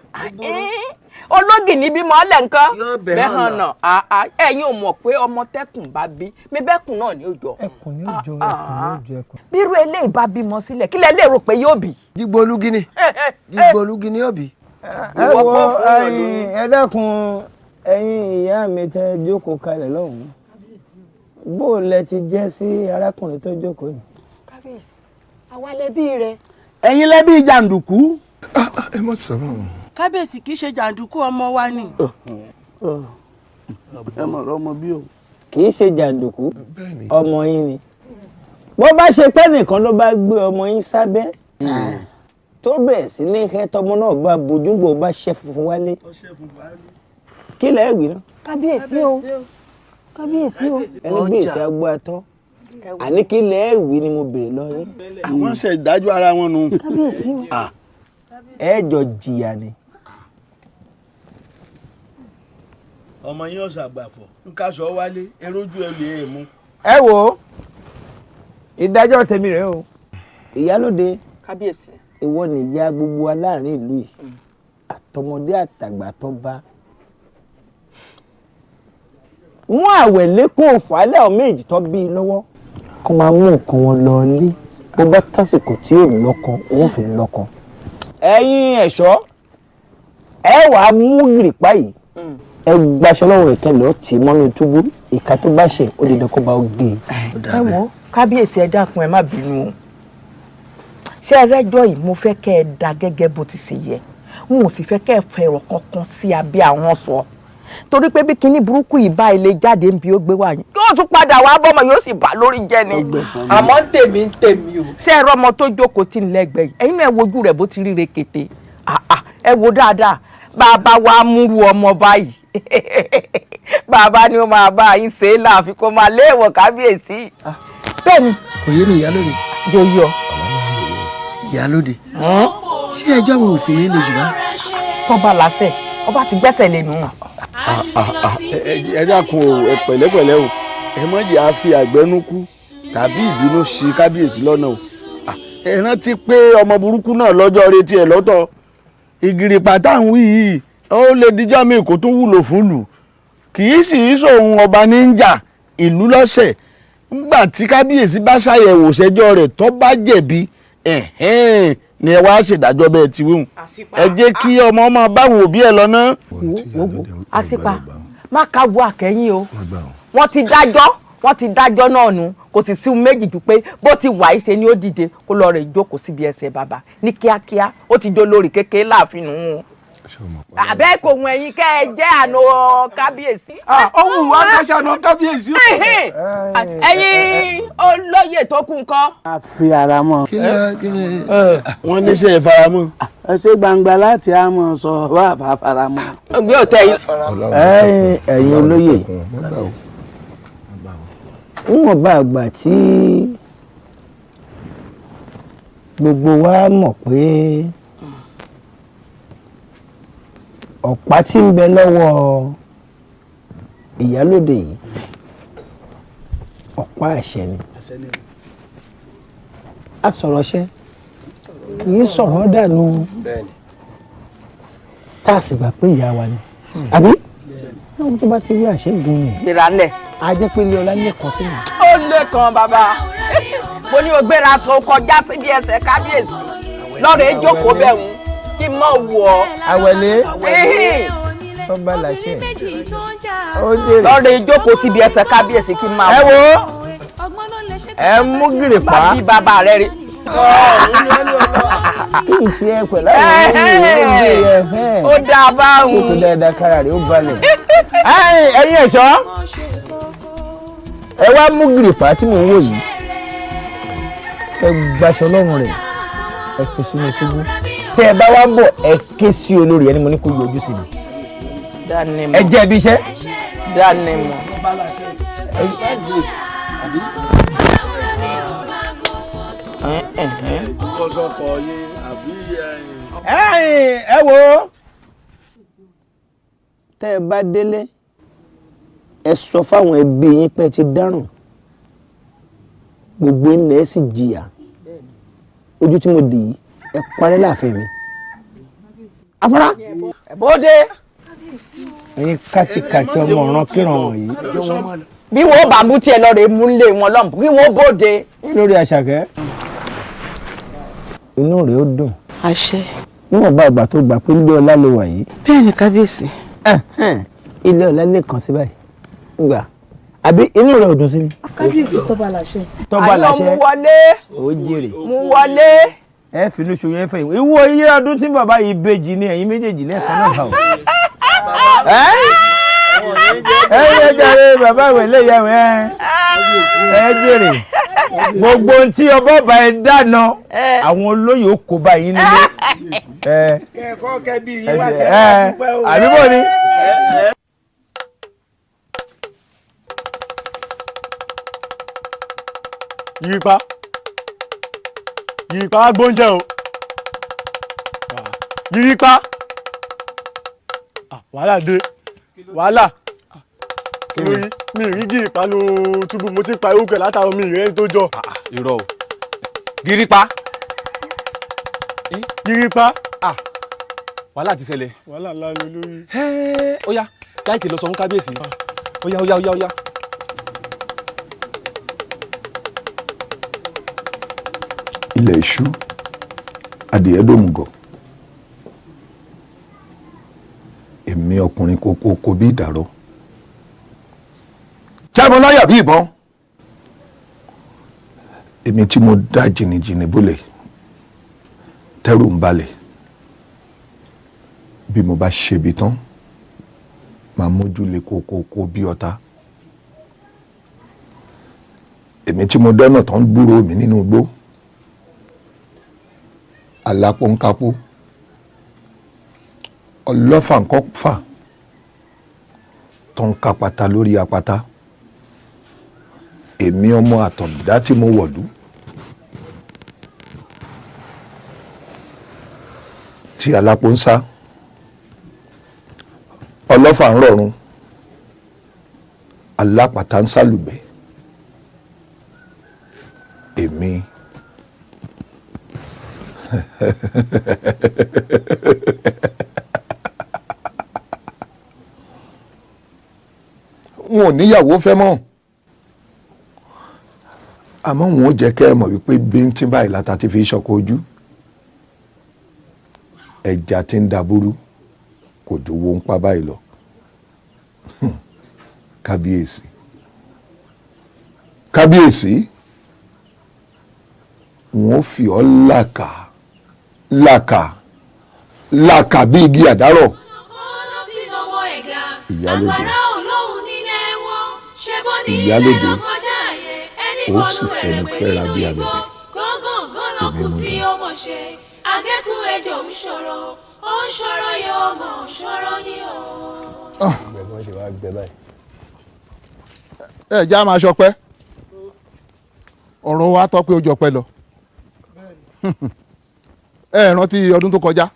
Ológì ní bímọ ọlẹ̀ nǹkan bẹ́ẹ̀ hàn náà. Ẹ̀yin ò mọ̀ pé ọmọ tẹ́kùn bá bí mi bẹ́kùn náà ní òjò. Ẹkùn ní òjò, ẹkùn ní òjò, ẹkùn. Bírú eléyìí bá bímọ sílẹ̀ kí lẹ lè rò pé yóò bí. Dìgbòlugi ni, dìgbòlugi ni yóò bí. Ẹ wo, ẹ dákun, ẹ̀yin ìyá mi tẹ́ jókòó kalẹ̀ lọ́hùn-ún, bó o lẹ ti jẹ́ sí arákùnrin tó jókòó yìí. Kábíyèsí, àwa lẹbí rẹ. Ẹ̀yin lẹbí jàǹdùkú. Ẹ má sọ báwọn. Kábíyèsí, kì í ṣe jàǹdùkú, ọmọ wa ni. Ẹ mọ̀ ọmọ bí o. Kì í ṣe jàǹdùkú, ọmọ yín ni. Bó bá ṣe pẹ́ nìkan ló bá gbé ọmọ yín sábẹ́ tó bẹ̀rẹ̀ sí ní hẹ́, tọmọ náà bá bojú gbò bá ṣẹ́ funfun wálé, kí lẹ́ẹ̀ wí náà. Kábíyèsí o, kábíyèsí o. Ẹni gbé ìṣe agbó atọ́, àní kí lẹ́ẹ̀ wí ni mo béèrè lọ yín. Àwọn ṣe ìdájọ́ ara wọn nù. Kábíyèsí o. Ẹ jọ jìyà ni. Ọmọ yín ọ̀sà àgbàfọ̀ nkaṣọ wálé erójú ẹ lè mú. Ẹ wo, ìdájọ́ tèmi rèé o, ìyálóde. Kábíyèsí. Ìwọ nìyá gbogbo wa láàrin ìlú yìí, àtọmọdé àtàgbà tó bá mú àwẹ̀ lẹ́kọ̀ọ́ òfàlẹ́ ọ̀ méjì tó bí i lọ́wọ́ kó máa mú nǹkan wọn lọ ilé. Bó bá tásìkò tí yóò lọ́kọ, òun fi lọ́kọ. Ẹ̀yin ẹ̀ṣọ́, ẹ wàá mú gìrìpá yìí, ẹ gbaṣọ lọ́wọ́ rẹ̀ kẹlẹ́ ọ tì í mọ́nú túbú. Ìka tó bá ṣe, ó lè dán kó bá ó gé e. Ẹ wo, kábíyèsí, ẹ dákun, ẹ má bínú o. Ṣé ẹ rẹ́jọ́ yìí, mo fẹ́ kẹ́ ẹ da gẹ́gẹ́ bó ti ṣe yẹ. N ò sì fẹ́ kẹ́ ẹ fẹ̀rọ̀ kankan sí abẹ́ àwọn sọ, torí pé bí kinní burúkú yìí bá ilé jáde ń bi ó gbé wá yín, yóò tún padà wá bọ́mọ, yóò sì bà lórí jẹ́ ni. Àmọ́ ń tèmi ń tèmi o. Ṣé ẹ rọ́mọ tó jókòó tí ń lẹ́gbẹ̀ẹ́ yìí? Ẹ̀yin náà ẹ wojú rẹ̀ bó ti rí rekete. Ẹ wo dáadáa. Bàbá wa múru ọmọ báyìí, bàbá ni ó máa bá yín ṣe é láàfin kó máa léèwọ̀, kábíyèsí. Bẹ́ẹ̀ni. Kò yé mi, ìyálóde. Yóò yọ. Ìyálóde, ṣé ẹjọ́ àwọn ò sì ní lè jù bá. Tọ́ba làṣẹ, ọba ti gbẹ́sẹ̀ lé nù. Ẹ dákun o, ẹ pẹ̀lẹ́pẹ̀lẹ́ o. Ẹ má jẹ́ àfi àgbẹnukú tàbí ìbínú sí kábíyèsí lọ́nà o. Ẹ rántí pé ọmọ burúkú náà lọ́jọ́ retí ẹ̀ lọ́tọ̀. Ìgìrìpá táwọn wí yìí, ó lè dijọ́ mi kó tún wúlò fún lù. Kì í sì í sòun ọba ní ń jà ìlú lọ́sẹ̀. Ńgbà tí kábíyèsí bá ṣàyẹ̀wò ṣẹjọ́ rẹ̀, tó bá jẹ̀bi, ẹ̀hẹ́n ni ẹ wá ṣèdájọ́ bẹ́ẹ̀ ti wíhùn. Ẹ jẹ́ kí ọmọ ọmọ báwọn òbí ẹ lọ ná. Àṣìpa má káwọ́ àkẹ́yìn o. Wọ́n ti dájọ́, wọ́n ti dájọ́ náà nù. Kò sì sí méjì jù pé bó ti wà í ṣe ni ó dìde kó lọ rẹ̀ jókòó síbi ẹsẹ̀ bàbá ní kíákíá. Ó ti dolórí kékeré láàfin nù ún. Àbẹ́ kò wọ̀n ẹ̀yin kẹ́ ẹ jẹ́ àna kábíyèsí. Ohun wa ká ṣàna kábíyèsí. Ẹ̀yin olóyè tó kù ńkọ́. A fi ara mọ́. Wọ́n ní ṣe é faramọ́. Ẹ ṣe gbangba láti á mọ̀ sọ wà bá faramọ́. Ọgbẹ́ òtẹ́ yìí. Ẹ̀yin olóyè, níwọ̀n bá àgbà tí gbogbo wa mọ̀ pé ọ̀pá tí ń bẹ lọ́wọ́ ìyálóde yìí, ọ̀pá àṣẹ ni. A sọ̀rọ̀ ṣẹ́ kì í sọ̀rọ̀ dànù, tá a sì gbà pé ìyá wa ni, àbí náà tó bá ti rí àṣẹ gùn ni. Gbéra ńlẹ̀. A jẹ́ pé ilé ọlá lẹ́kọ̀ọ́ sí mi. Ó lẹ́kan bàbá, mo ní o gbéra sọ kọjá síbi ẹsẹ̀ kábíyèsí lọ́rọ̀ ẹ jókòó bẹ́ẹ̀ ń kí n mọ̀ wù ọ́. Àwẹ̀lé tọ́ba làṣẹ ó jèrè. Lọ́rọ̀ ẹ jókòó síbi ẹsẹ̀ kábíyèsí kí n máa Ẹ wo, ẹ mú gìrìpá. Bàbí bàbá rẹ rí. Kí n tiẹ̀ pẹ̀lú àwọn olóyè ẹ̀. Ó dáa báwọn. Kókò dáadáa, kára rẹ̀ ó balẹ̀. Ẹ̀yin ẹ̀ṣọ́, ẹ wá mú gìrìpá tí mò ń wò yìí, ẹ gbaṣọ lọ́rùn rẹ̀, ẹ fi sínú túbú. Tẹ́ ẹ bá wá bọ̀, ẹ ké sí olórí ẹni mo ní kó yọjú sí mi. Ẹ jẹ́ ibi iṣẹ́. Dání mọ̀. Ẹ wo, tẹ́ ẹ bá délé, ẹ sọ fáwọn ẹbí yín pé ẹ ti dárùn, gbogbo ilẹ̀ ẹ sì jìyà. Ojú tí mo dì yìí, ẹ parẹ́ láàfin mi. Afárá. Bóde. Ẹ̀yin kátikàti ọmọ ọ̀ràn kíran wọ̀nyí. Bí wọn bá mú tiẹ̀ lọ rè mú lé wọn lọ́mù bí wọn bóde. Lórí Àṣàkẹ́, inú rẹ̀ ó dùn. Àṣẹ. Níwọ̀n bá ìgbà tó gbà pé ilé ọlá ló wà yìí. Bẹ́ẹ̀ ni kábíyèsí. Ilé ọlá lè kàn sí báyìí. Gbà, àbí inú rẹ̀ ò dùn sí ni. Kábíyèsí, tọ́ba làṣẹ. Tọ́ba làṣẹ. Àlọ́ mú wọlé. Ó jèrè. Mú wọlé. Ẹ finú ṣoyún ẹ fẹ̀yìn. Ìwọ iye ọdún tí bàbá yìí bèjì ni ẹ̀yin méjèèjì lẹ́ẹ̀kan náà bá o. Ẹ yẹ jàre bàbá ìwé lè yẹ wẹ́ ẹ jèrè. Gbogbo ohun tí ọba ọba ẹ dáná, àwọn olóyè ó kó bá yín nílé. Kẹ́kọ̀ọ́ kẹ́bí yín wá kẹ́kọ̀ọ́ dúpẹ́ o. Àbí bò ni. Yípa yípa gbóúnjẹ o, yípa. Wàhálà dé, wàhálà lórí mi rí gírípa nu túbú, mo ti pa ewu kẹ látàrọ mi ìrẹ́ni tó jọ. Irọ́ o, gírípa. Gírípa. Wàhálà ti ṣẹlẹ̀. Wàhálà ńlá ni olórí. Ó yá, láìpẹ́ lọ sọ fún kábíyèsí. Ó yá, ó yá, ó yá, ó yá. Ilẹ̀ ìṣú, adìẹ dòmùgọ̀, èmi ọkùnrin kókókó bí ìdàrọ́ jábọ̀ láyà bí ìbọn, èmi tí mo dá jìnnìjìnnì bólẹ̀ tẹ́rù ń balẹ̀. Bí mo bá ṣebi tán, màá mójú lé kókókó bí ọ̀tá. Èmi tí mo dọ́nà tán gbúròó mi nínú igbó, alápòǹkápó, ọlọ́fà ńkọ́fà tó ń kapata lórí apata, èmi ọmọ àtọ̀dá tí mo wọ̀lú tí alápò ń sá, ọlọ́fà ń rọ̀run, alápàtà ń sálùgbẹ́, èmi. N ò níyàwó fẹ́ mọ́, àmọ́ wọn ò jẹ́ kẹ́ ẹ mọ̀ wípé bíntín báyìí láta ti fi ṣọkọ ojú, ẹja tí ń dàbúrú kò jówó ń pa báyìí lọ. Kábíyèsí, kábíyèsí, wọn ò fi ọ́ làkà làkà làkà bí igi àdárọ̀. Ìyálóde, ìyálóde, ó sì fẹnu fẹ́ra bí abẹ̀bẹ̀. Èmi mú tí ó mọ̀ ṣe àgékù ejò ń ṣòro, ó ń ṣòro yóò mọ̀ ṣòro ní o. Ẹ jẹ́ á máa ṣọpẹ́, ọ̀rọ̀ wa tọ́ pé ó jọpẹ́ lọ. Ẹ rántí ọdún tó kọjá,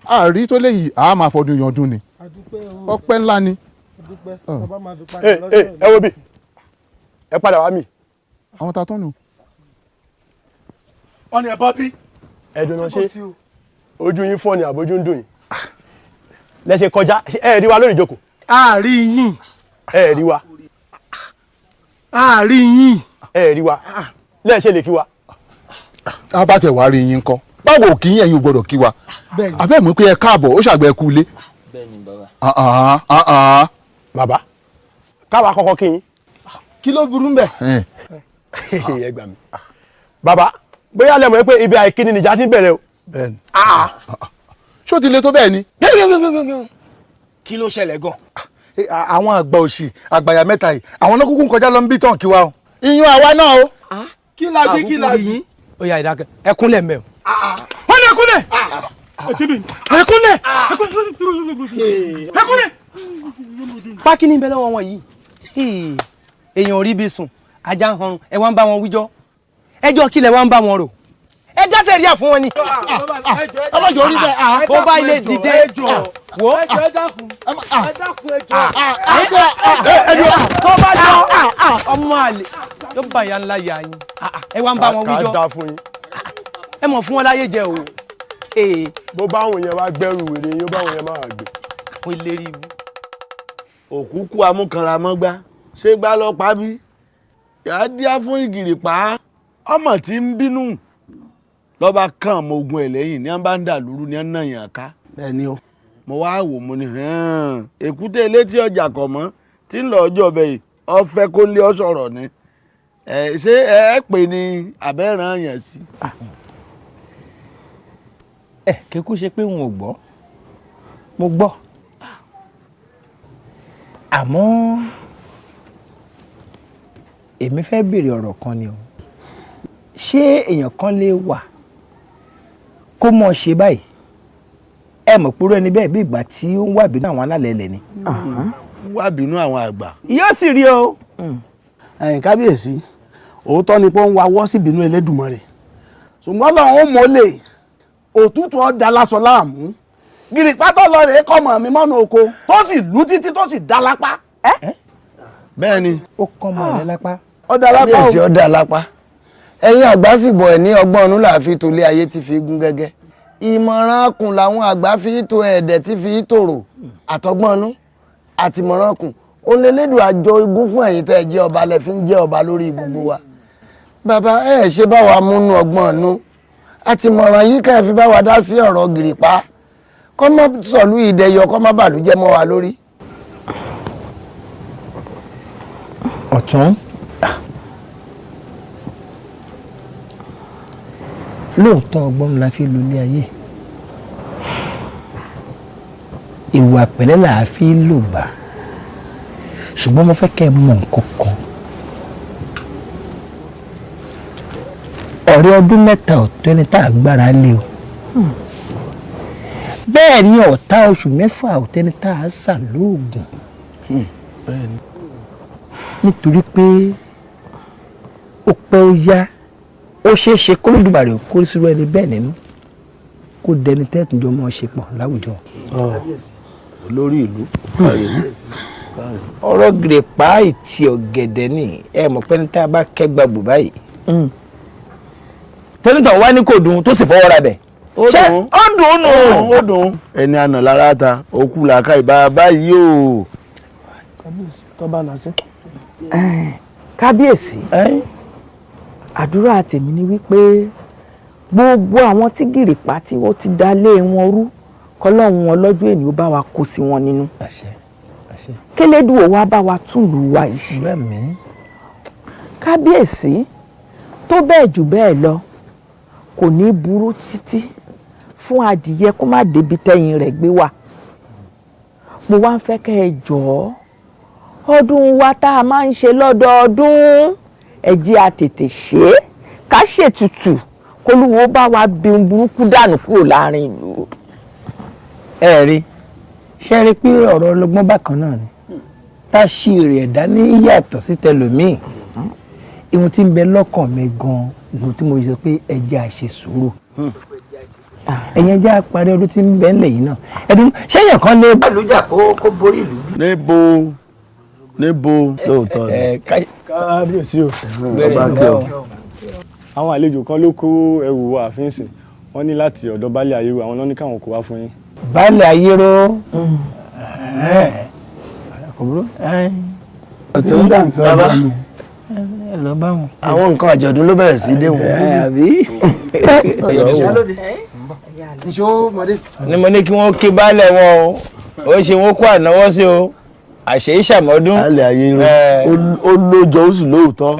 àrí tó léyìí a máa fọdún yàndún ni, ọpẹ́ ńlá ni. Ẹ wo bí ẹ padà wá mi. Àwọn ta tán nù. Wọ́n ní ẹ bọ́ bí. Ẹ̀dùn náà ṣe ojú yín fọ́ ni àbójú ń dùn yín lẹ́sẹ̀ kọjá. Ẹ rí wa lórí ìjókòó. A rí yín. Ẹ rí wa. A rí yín. Ẹ rí wa lẹ́sẹ̀ lè kí wa. Tá a bá tẹ̀ wá rí yín kọ́, báwo kì í ẹ̀yin ò gbọ́dọ̀ kí wa? Àbẹ́ mọ̀ pé ẹ káàbọ̀, ó ṣàgbẹ̀ kú ilé. Bẹ́ẹ̀ni bàbá. Bàbá, káwa kọ́kọ́ kí yín. Kí ló burú mbẹ̀? Ẹ gbà mí bàbá, bóyá lẹ mọ̀ pé ibi àìkíni nìjà ti ń bẹ̀rẹ̀ o. Bẹ́ẹ̀ni. Ṣó ti le tó bẹ́ẹ̀ ni? Kí ló ṣẹlẹ̀ gan? Àwọn àgbà òṣì àgbàyà mẹ́ta yìí, àwọn náà kúkú ń kọjá lọ ń bí tán kí wa o. Iyún àwa náà o. Kí la gbé, kí la gbé? Ó yá, ìdákẹ́, ẹ kúnlẹ̀ mẹ́ o. Wọ́n ní ẹ kúnlẹ̀. Ẹ kúnlẹ̀. Ẹ kúnlẹ̀. Pákí ní bẹ lọ́wọ́ wọn yìí. Èèyàn ò rí bí sùn, ajá ń hanrun, ẹ wá ń bá wọn wíjọ́. Ẹjọ́ kílẹ̀ wá ń bá wọn rò. Ẹ jáse rí à fún wọn ni. Ẹ má jọ orí bẹ́ẹ̀. Ó bá ilé dìde. Wo. Tó bá jọ ọmọ àlè yóò bá ìyá ńlá yà yín. Ẹ wá ń bá wọn wíjọ́. Ẹ mọ̀ fún wọn láyé jẹ o. Bó bá àwọn yẹn wá gbẹ́rù wèrè yín, ó bá àwọn yẹn máa gbé. Wọ́n lérí ibú. Òkúkú amúkanramọ́gbá ṣé gbá lọ pa bí yàá díá fún ìgìrìpá ọmọ tí ń bínú lọ́ba kàn ọmọ ogun ẹ̀ lẹ́yìn ní wọ́n bá ń dà lúrú ní wọ́n náà yàn ká. Bẹ́ẹ̀ni o. Mo wá wò mo ní èkúté létí ọjà kọ̀ mọ́ tí ń lọ ọjọ́ ọbẹ̀ yìí ọfẹ́ kó lé ọ sọ̀rọ̀ ni ṣé ẹ pè ní abẹ́ràn yàn sí. Ẹ kíkú ṣe pé n ò gbọ́, mo gbọ́, àmọ́ èmi fẹ́ béèrè ọ̀rọ̀ kan ni o. Ṣé èèyàn kan lè wà kó mọ̀ ṣe báyìí? Ẹ mọ̀ pé irú ẹni bẹ́ẹ̀ bí ìgbà tí ó ń wà bínú àwọn alálẹ̀ ilẹ̀ ni. Wà bínú àwọn àgbà. Yóò sì rí o. Ẹ̀yin kábíyèsí, òótọ́ ni pé ó ń wawọ́ sí ìbínú Elédùmarè, ṣùgbọ́n lọ́wọ́ ó mọ́lẹ̀ òtútù ọ̀dà lásọ láàmú. Gìrìpá tó lọ rèé kọ́mọ mi mọ́nu oko tó sì lù títí tó sì dá lápá. Bẹ́ẹ̀ ni. Ó kọ́mọ rẹ lápá. Ó dá lápá o. Kábíyèsí, ó dá lápá. Ẹ̀yin àgbà sì bọ̀ ẹ̀ ní ọgbọ́n ọ̀nù là fi tòlé ayé tí fi gún gẹ́gẹ́. Ìmọ̀ràn kùn làwọn àgbà fi tó ẹ̀ẹ́dẹ̀ tí fi tòrò àtọgbọ́n ọ̀nù àtìmọ̀ràn kùn. Ó lé lédùn àjọ igun fún ẹ̀yin tẹ́ ẹ jẹ́ ọba lẹ fi ń jẹ́ ọba lórí gbogbo wa. Bàbá ẹ ṣe bá wa múnú ọgbọ́n ọ̀nù àtìmọ̀ràn yìí ká ẹ fi bá wa dá sí ọ̀rọ̀ gìrìpá kọ́ mọ́ sọ̀lú ìdẹ̀yọ kọ́ mọ́ bàlújẹ́ mọ́ wa lórí. Ọ̀tún, lóòótọ́ ọgbọ́n la fi lu ilé ayé, ìwà pẹ̀lẹ́ là á fi lò gbà, ṣùgbọ́n mo fẹ́ kẹ́ ẹ mọ̀ nǹkan kan. Ọ̀rẹ́ ọdún 3 ọ̀tọ̀ ẹni tá a gbára lé o, bẹ́ẹ̀ ni ọ̀tá oṣù 6 ọ̀tọ̀ ẹni tá a sà lóògùn. Nítorí pé ó pẹ́ ó yá, ó ṣeé ṣe kó Olódùmarè kó sírú ẹni bẹ́ẹ̀ nínú kó dẹni tẹ́tùjọ́ mọ́ ṣe pọ̀ láwùjọ. Olórí ìlú. Ọ̀rọ̀ gìrìpá ìtì ọ̀gẹ̀dẹ̀ ni ẹ mọ̀ pé ní tá a bá kẹ́gbà bù báyìí tẹ́nitọ̀ wá ní kò dùn tó sì fọwọ́ ra bẹ̀. Ṣé ó dùn nù. Ó dùn. Ẹni àná lára ta òkú làákà ìbá báyìí o. Kábíyèsí, tọ́ba làṣẹ. Kábíyèsí, àdúrà tèmi ni wípé gbogbo àwọn tí gìrìpá tí wọ́n ti dá lé wọn rú kọ́lọ́hún wọn lọ́jọ́ èní ó bá wa kó sí wọn nínú. Kélédùn ò wá bá wa tún lù wá yìí. Kábíyèsí, tó bẹ́ẹ̀ jù bẹ́ẹ̀ lọ, kò ní burú títí fún adìyẹ kó má débi tẹ́yìn rẹ̀ gbé wà. Mo wá ń fẹ́ kẹ́ ẹ jọ̀ọ́, ọdún wa tá a máa ń ṣe lọ́dọọdún, ẹ jẹ́ a tètè ṣe é ká ṣètùtù kólúwo bá wa bí ohun burúkú dànù kúrò láàrin ìlú. Ẹ rí ṣe rí pé ọ̀rọ̀ ọlọ́gbọ́n bákan náà ni tá a ṣì rè ẹ̀dá ní yàtọ̀ sí tẹlòmíì. Ìwọ̀n tí ń bẹ lọ́kàn mi gan-an ní tí mo sọ pé ẹ jẹ́ a ṣe sùúrù, ẹ̀yin ẹ jẹ́ a parí ọdún tí ń bẹ ńlẹ̀ yìí náà. Ẹ̀dùn ṣẹ́yìn kan lè bàlújà kó borí ìlú. Níbo níbo lóòótọ́ ni. Kábíyèsí o. Ọba kí o. Àwọn àlejò kan ló kó ẹrù wa ààfin sìn, wọ́n ní láti ọ̀dọ̀ baálé ayérò, àwọn náà ní káwọn kó wá fún yín. Baálé ayérò. Àwọn nǹkan àjọ̀dún ló bẹ̀rẹ̀ sí déhùn. Ni mo ní kí wọ́n kí baálé wọn o, ó ṣe wọ́n kó ànáwọ́ sí o, àṣẹ ìṣàmọ́dún. Baálé ayérò ó lójó ó sì lóòótọ́.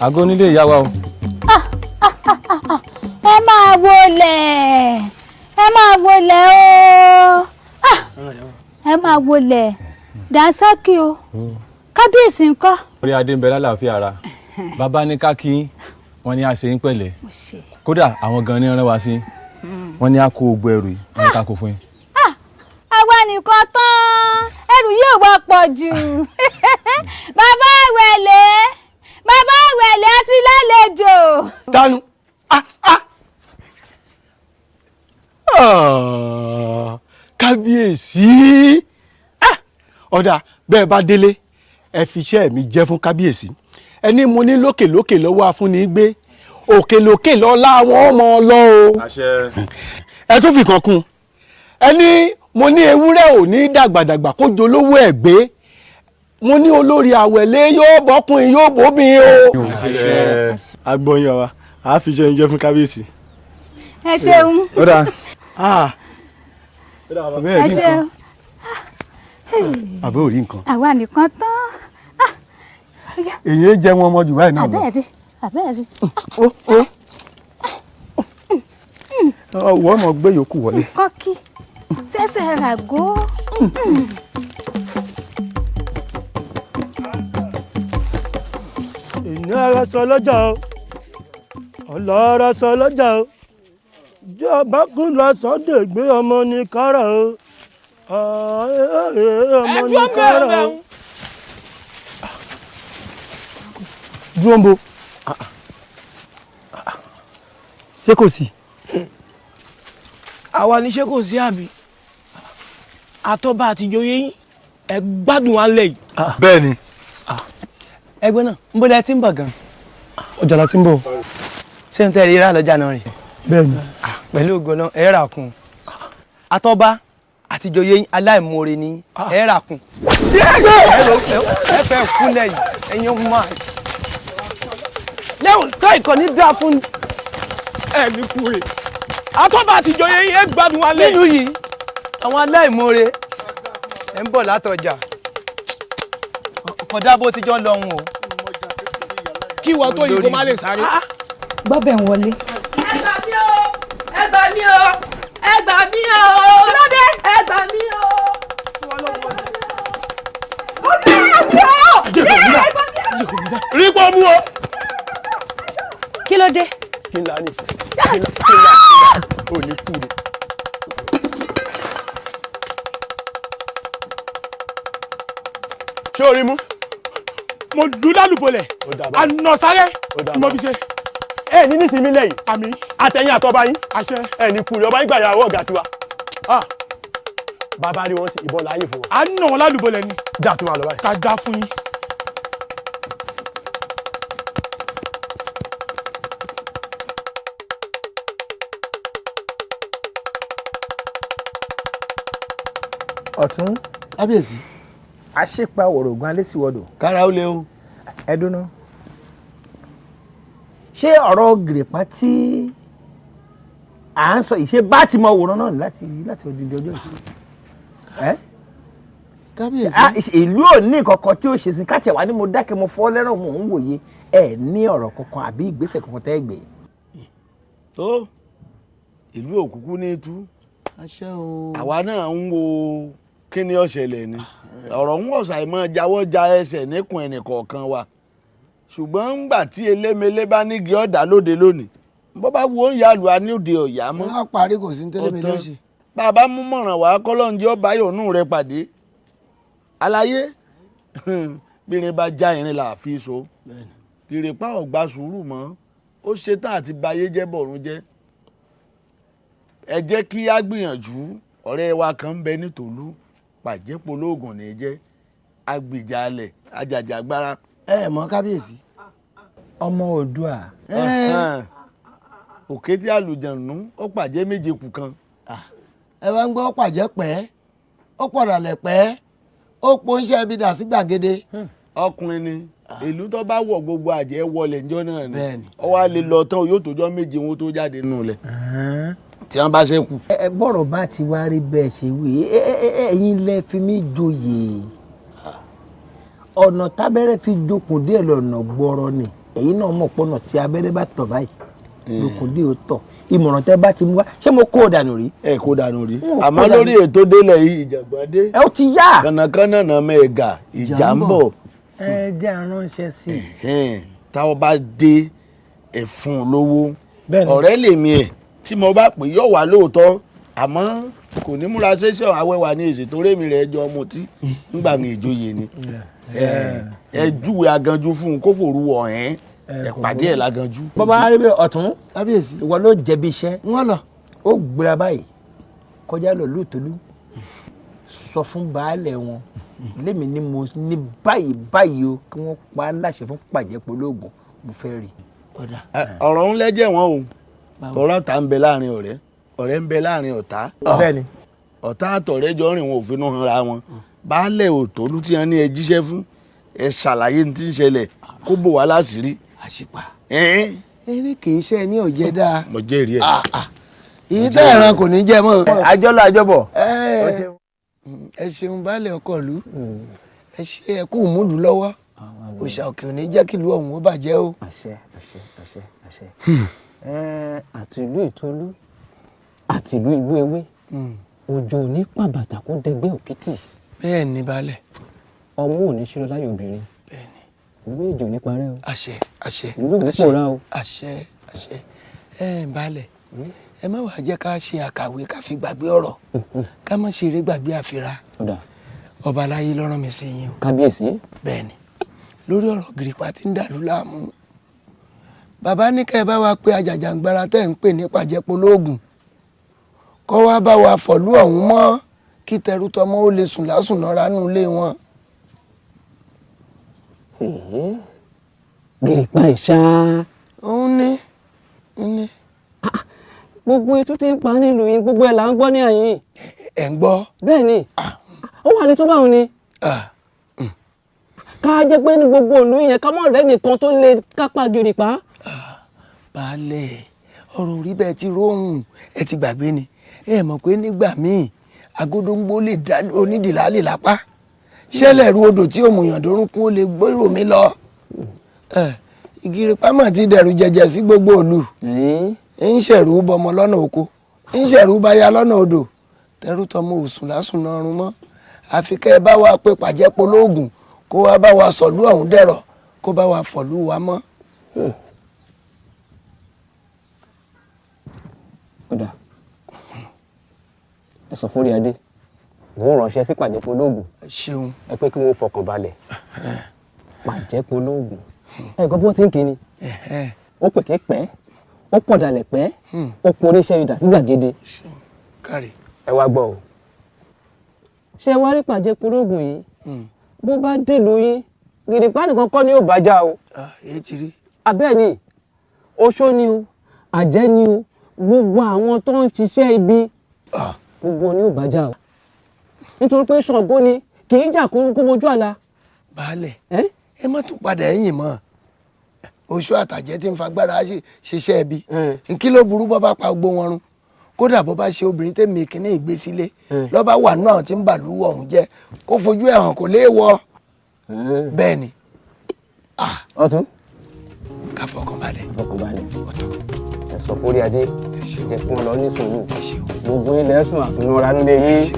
Àgọ́ onílé ìyá wa o. Ẹ máa wọlé, ẹ máa wọlé o, ẹ máa wọlé dànsákì o. Kábíyèsí ńkọ́. Orí adé ń bẹ lálàáfíà ara. Bàbá ní ká kí wọ́n ní a ṣe ń pẹ̀lẹ́, kódà àwọn gan ni rán wa sí, wọ́n ní a kó gbogbo ẹrù yìí, wọ́n ní ká kó fún yín. Àwa nìkan tán, ẹrù yóò wá pọ̀ jù. Bàbá ìwẹ̀lẹ̀, bàbá ìwẹ̀lẹ̀ àti lálejò. Dánú. Kábíyèsí, ọ̀dà bẹ́ẹ̀ bá délé Ẹ fi iṣẹ́ mi jẹ́ fún kábíyèsí. Ẹni mo ní lókèlókè lọ́wọ́ afúnni gbé, òkèlókè lọ́lá wọn mọ̀ ọ́ lọ o. Ẹ tún fi kan kún. Ẹni mo ní ewúrẹ́ ò ní dàgbàdàgbà kó jolówó ẹ̀ gbé. Mo ní olórí àwẹ̀lé yóò bọ́kùnrin yóò bóbin o. Agbóyin bàbá, a fi iṣẹ́ yín jẹ́ fún kábíyèsí. Ẹ ṣeun. Ó dáa. Ẹ ṣeun. Àbẹ́ ò rí nǹkan. Àwa nìkan tán. Èyí jẹ́ wọn ọmọ jù báyìí náà lọ. Àbẹ́ẹ̀ rí, àbẹ́ẹ̀ rí. Wọ́n mọ̀ gbé yòókù wọlé. Nǹkan kí sẹ́sẹ̀ ràgó. Ìní ara sọ lọ́jà o, ọlọ́ra sọ lọ́jà o, jẹ́ ọba kú lọ sọ́dọ̀ gbé ọmọ ní kára o, ọmọ ní kára o. Dúró ń bo. Ṣé kò sí? Àwa ní ṣé kò sí àbí? Àtọ́ba àtijọ́ yín ẹ gbádùn wa lẹ̀ yìí. Bẹ́ẹ̀ ni. Ẹgbẹ́ náà ń bọ́lá tí ń bọ̀ gan. Ọjà la ti ń bọ̀. Ṣé n tẹ́ rí rà lọ́jà náà rè? Bẹ́ẹ̀ni. Pẹ̀lú ògo náà ẹ rà kún. Àtọ́ba àtijọ́ yín aláìmoore ni ẹ rà kún. Ẹ fẹ́ kúnlẹ̀ yìí ẹ̀yin ọmọ àì. Lẹ́hùn tó ìkànnì dáa fún. Ẹ ní kúre. Àtọ́ba àtijọ́ yín ẹ gbádùn wa lẹ̀ yìí. Nínú yìí àwọn aláìmoore ẹ ń bọ̀ látọjà. Kódà bó ti jọ lọ́hùn o. Kí wọ́n tó yìí kó má lè sáré. Gbọ́bẹ̀ ń wọlé. Ẹ gbà mí o, ẹ gbà mí o, ẹ gbà mí o. Lóde. Ẹ gbà mí o. Rí pọ́ mú o. Kí ló dé? Kí n la ní kí n la kí n la ò ní kú ni. Ṣé o rí mú? Mo lù lálùbọ̀lẹ̀, àná sáré ni mo fi ṣe. Ẹ ní nísìnyí lẹ́yìn. Àmín. Àtẹ̀yìn àtọba yín. Àṣẹ. Ẹ ní kúrò ọba yín gbàyàwó ọ̀gá tiwa. Bàbá rí wọn sí ìbọn láàyè fún wọn. À ń nà wọn lálùbọ̀lẹ̀ ni. Dà tó máa lọ báyìí. Ká dá fún yín. Ọ̀tún. Kábíyèsí. Àṣepa wọ̀rọ̀gùn alẹ́ sí wọ́dọ̀. Kára ó lé o. Ẹ dúná. Ṣé ọ̀rọ̀ gìrìpá tí à ń sọ ìṣe bá ti mọ wòran náà láti láti odidi ọjọ́ yìí? Kábíyèsí. Ìlú ò ní kankan tí ó ṣe sí káàtì wá ní mo dákẹ́ mo fọ́ lẹ́rọ̀ mò ń wòye ẹ ní ọ̀rọ̀ kankan àbí ìgbésẹ̀ kankan tẹ́ gbé. Tó ìlú òkùnkùn ní tú. Àṣẹ o. Àwa náà ń wo kí ni ó ṣẹlẹ̀ ni ọ̀rọ̀ ń wọ̀sà ìmọ̀ jáwọ́ já ẹsẹ̀ níkùn ẹnì kọ̀ọ̀kan wa, ṣùgbọ́n ńgbà tí elémelé bá nígi ọ̀dà lóde lónìí bó bá wo ń yàlù á ní òde ọ̀yà mọ́. Wọ́n á parí kò sí ní tẹ́lẹ̀mẹ́lẹ́ ó ṣe. Bàbá mú mọ̀ràn wá kọ́lọ́njẹ́ ọba yòónú rẹ pàdé aláyé bírin bá já irin là fi so ìrèpá ọ̀gbà sùúrù mọ́ ó ṣe tán àti bayé jẹ́ bọ̀rún jẹ́. Ẹ jẹ́ kí á gbìyànjú ọ̀rẹ́ wa kan ń bẹ nítòlú pàjẹ́polóògùn ní jẹ́ agbìjàlẹ̀ ajàjàgbara. Ẹ mọ̀ kábíyèsí. Ọmọ Oòduà. Òkè tí àlùjànnú ó pàjẹ́ méje kù kan. Ẹ bá ń gbọ́ pàjẹ́ pẹ́, ó pọ̀dàlẹ̀ pẹ́, ó pọ́nṣẹ́ ibi dà sí gbàgede. Ọkùnrin ni ìlú tó bá wọ̀ gbogbo àjẹ́ wọlé ńjọ́ náà ni ó wá lè lọ tán yóò tójọ́ méje wọn tó jáde nù lẹ̀ tí wọ́n bá ṣe kù. Ẹ bọ́rọ̀ bá ti wá rí bẹ́ẹ̀ ṣe wí, ẹ̀yin lẹ fi mí joyè. Ọ̀nà tábẹ́rẹ́ fi jokùn díẹ̀ lọ́nà gbọ́rọ̀ ni ẹ̀yin náà mọ̀ pọ́nà tí abẹ́rẹ́ bá tọ̀ báyìí lókun dé o tọ̀. Ìmọ̀ràn tẹ́ bá ti mú wá ṣé mo kó o dànù rí. Ẹ kó dànù rí àmọ́ lórí ètò délẹ̀ yìí ìjàngbọ̀n dé. Ẹ ó ti yá. Kànákànnà náà mẹ́ẹ̀gà ìjà ń bọ̀. Ẹ jẹ́ aránṣẹ́ sí i. Táwọn bá dé ẹ̀fún lówó ọ̀rẹ́ lèmi ẹ̀ tí mo bá pè yọ̀ wá lóòótọ́ àmọ́ kò ní múra ṣẹṣẹ awẹ́wà ní èsì tó rémi rẹ̀ jọ ọmọ tí ńgbà ń ìjòyè ni ẹ júwe aganjú fún un kó fòru wọ̀ ẹ́ ẹ pàdé ẹ̀ láganjú. Bọ́bá rí bẹ́ẹ̀ ọ̀tún. Kábíyèsí. Ìwọ ló jẹ̀bi iṣẹ́. Wọ́n lọ. Ó gbéra báyìí kọjá lọ lóòtólú. Sọ fún baálẹ̀ wọn lémi ni mo ní báyìí báyìí o, kí wọ́n pa á láṣẹ fún Pàjẹ́polóògùn, mo fẹ́ rí. Ọ̀rọ̀ ń lẹ́jẹ̀ wọn o, ọ̀rọ̀ ta ń bẹ láàrin ọ̀rẹ́, ọ̀rẹ́ ń bẹ láàrin ọ̀tá. Bẹ́ẹ̀ni. Ọ̀tá àtọ̀rẹ́ jọ rìn wọn ò finú hanra wọn. Baálẹ̀ Òtólú tí wọ́n ní ẹ jíṣẹ́ fún, ẹ ṣàlàyé ní ti ń ṣẹlẹ̀ kó bò wá láṣìírí. Àṣìpà. Eré kì í ṣe ní ọ̀jẹ̀ dáa. Mo jẹ́rìí ẹ̀. Ìyí tẹ́ ẹ̀ràn kò ní jẹ mọ́. Àjọlọ àjọbọ̀. Ẹ ṣeun baálẹ̀ ọkọ ìlú, ẹ ṣe ẹ kú múlùú lọ́wọ́, òòṣà òkè ò ní jẹ́ kí ìlú ọ̀hún ó bàjẹ́ o. Àṣẹ àṣẹ àṣẹ àṣẹ. Àti ìlú Ìtolú àti ìlú Igbó Ewé, òjò ò ní pàbàtà kó dẹgbẹ́ òkìtì. Bẹ́ẹ̀ ni baálẹ̀. Ọmọ ò ní ṣílọ láyò obìnrin. Bẹ́ẹ̀ni. Ìlú èjò ní parẹ́ o. Àṣẹ àṣẹ. Ìlú ò ní pòórá o. Àṣẹ àṣẹ. Ẹ baálẹ̀, ẹ má wàá jẹ́ ká ṣe àkàwé ká fi gbàgbé ọ̀rọ̀, ká má ṣe eré gbàgbé àfira. Ọba aláyé ló rán mi sí yín o. Kábíyèsí. Bẹ́ẹ̀ni, lórí ọ̀rọ̀ gìrìpá tí ń dàlú láàmú, bàbá ní kẹ́ ẹ bá wa pé ajàjàǹgbara tẹ́ ń pè ní Pàjẹ́polóògùn kọ́ wá bá wa fọ̀lú ọ̀hún mọ́, kí tẹrú tọmọ ó lè sùn lásùn lọ́ra nù ilé wọn. Gìrìpá ìṣá. Òun ní ní. Gbogbo etú tí ń pa nílùú yín, gbogbo ẹ̀ là ń gbọ́ ní àyín. Ẹ̀ ń gbọ́. Bẹ́ẹ̀ ni, ó wà ní tó báwọn ni. Ká jẹ́ pé ní gbogbo ìlú yẹn ká mọ̀ rẹ́ nìkan tó lè kápá gìrìpá. Baálẹ̀, ọ̀rọ̀ orí bẹ́ẹ̀ ti róhùn, ẹ ti gbàgbé ni. Ẹ mọ̀ pé nígbà míì agódóńgbó lè dá onídìlálè lápá, ṣẹlẹ̀ ru odò tí òmùyàn dórúnkún ó lè gbèrò mi lọ. Ìgìrìpá mà ti dẹ̀rù jẹjẹ sí gbogbo ìlú, ń ṣẹ̀rù bọmọ lọ́nà oko, ń ṣẹ̀rù báyà lọ́nà odò, tẹrú tọmọ òsùn lásùn lọ́rùn mọ́. Àfi kẹ́ ẹ bá wa pé Pàjẹ́polóògùn kó wá bá wa sọ̀lú ọ̀hún dẹ̀rọ̀, kó bá wa fọ̀lú wa mọ́. Kódà ẹ sọ fún Oríadé, wọ́n ránṣẹ́ sí Pàjẹ́polóògùn. Ṣeun. Ẹ pé kí wọ́n fọkàn balẹ̀. Pàjẹ́polóògùn, ẹ gbọ́ bí wọ́n ti ń kí ni. Ó pè ké pẹ́, ó pọ̀ dalẹ̀ pẹ́, ó pọ̀ oníṣẹ́ idà sí gbàgede. Ẹ wá gbọ́ o, ṣé ẹ wá rí Pàjẹ́polóògùn yìí, bó bá dèlú yín gìrìpá nìkan kọ́ ni yóò bá já o. Èyí ti rí. Abẹ́ẹ̀ ni, oṣó ni o, àjẹ́ ni o, gbogbo àwọn tó ń ṣiṣẹ́ ibi gbogbo ni yóò bá já o, nítorí pé Ṣàngó ni kì í jà kó mojú àlà. Baálẹ̀, ẹ má tún padà ẹ̀yìn mọ́. Oṣó àtàjẹ́ tí ń fagbára ṣiṣẹ́ ẹbí, kí ló burú bọ́ bá pa gbogbo wọn run? Kódà bó bá ṣe obìnrin tèmi kìíní ìgbésílẹ̀ lọ́ba wà náà tí ń bàlú ọ̀hún jẹ́, kó fojú ẹ̀ hàn kò léèwọ̀. Bẹ́ẹ̀ ni. Ọ̀tún. Ká fọkàn balẹ̀. Fọkàn balẹ̀. Ọ̀tún. Ẹ sọ fún Oríadé, jẹ́ kí wọ́n lọ ní sùúrù. Gbogbo ilẹ̀ sùn àsùnwọ̀n nílé yín.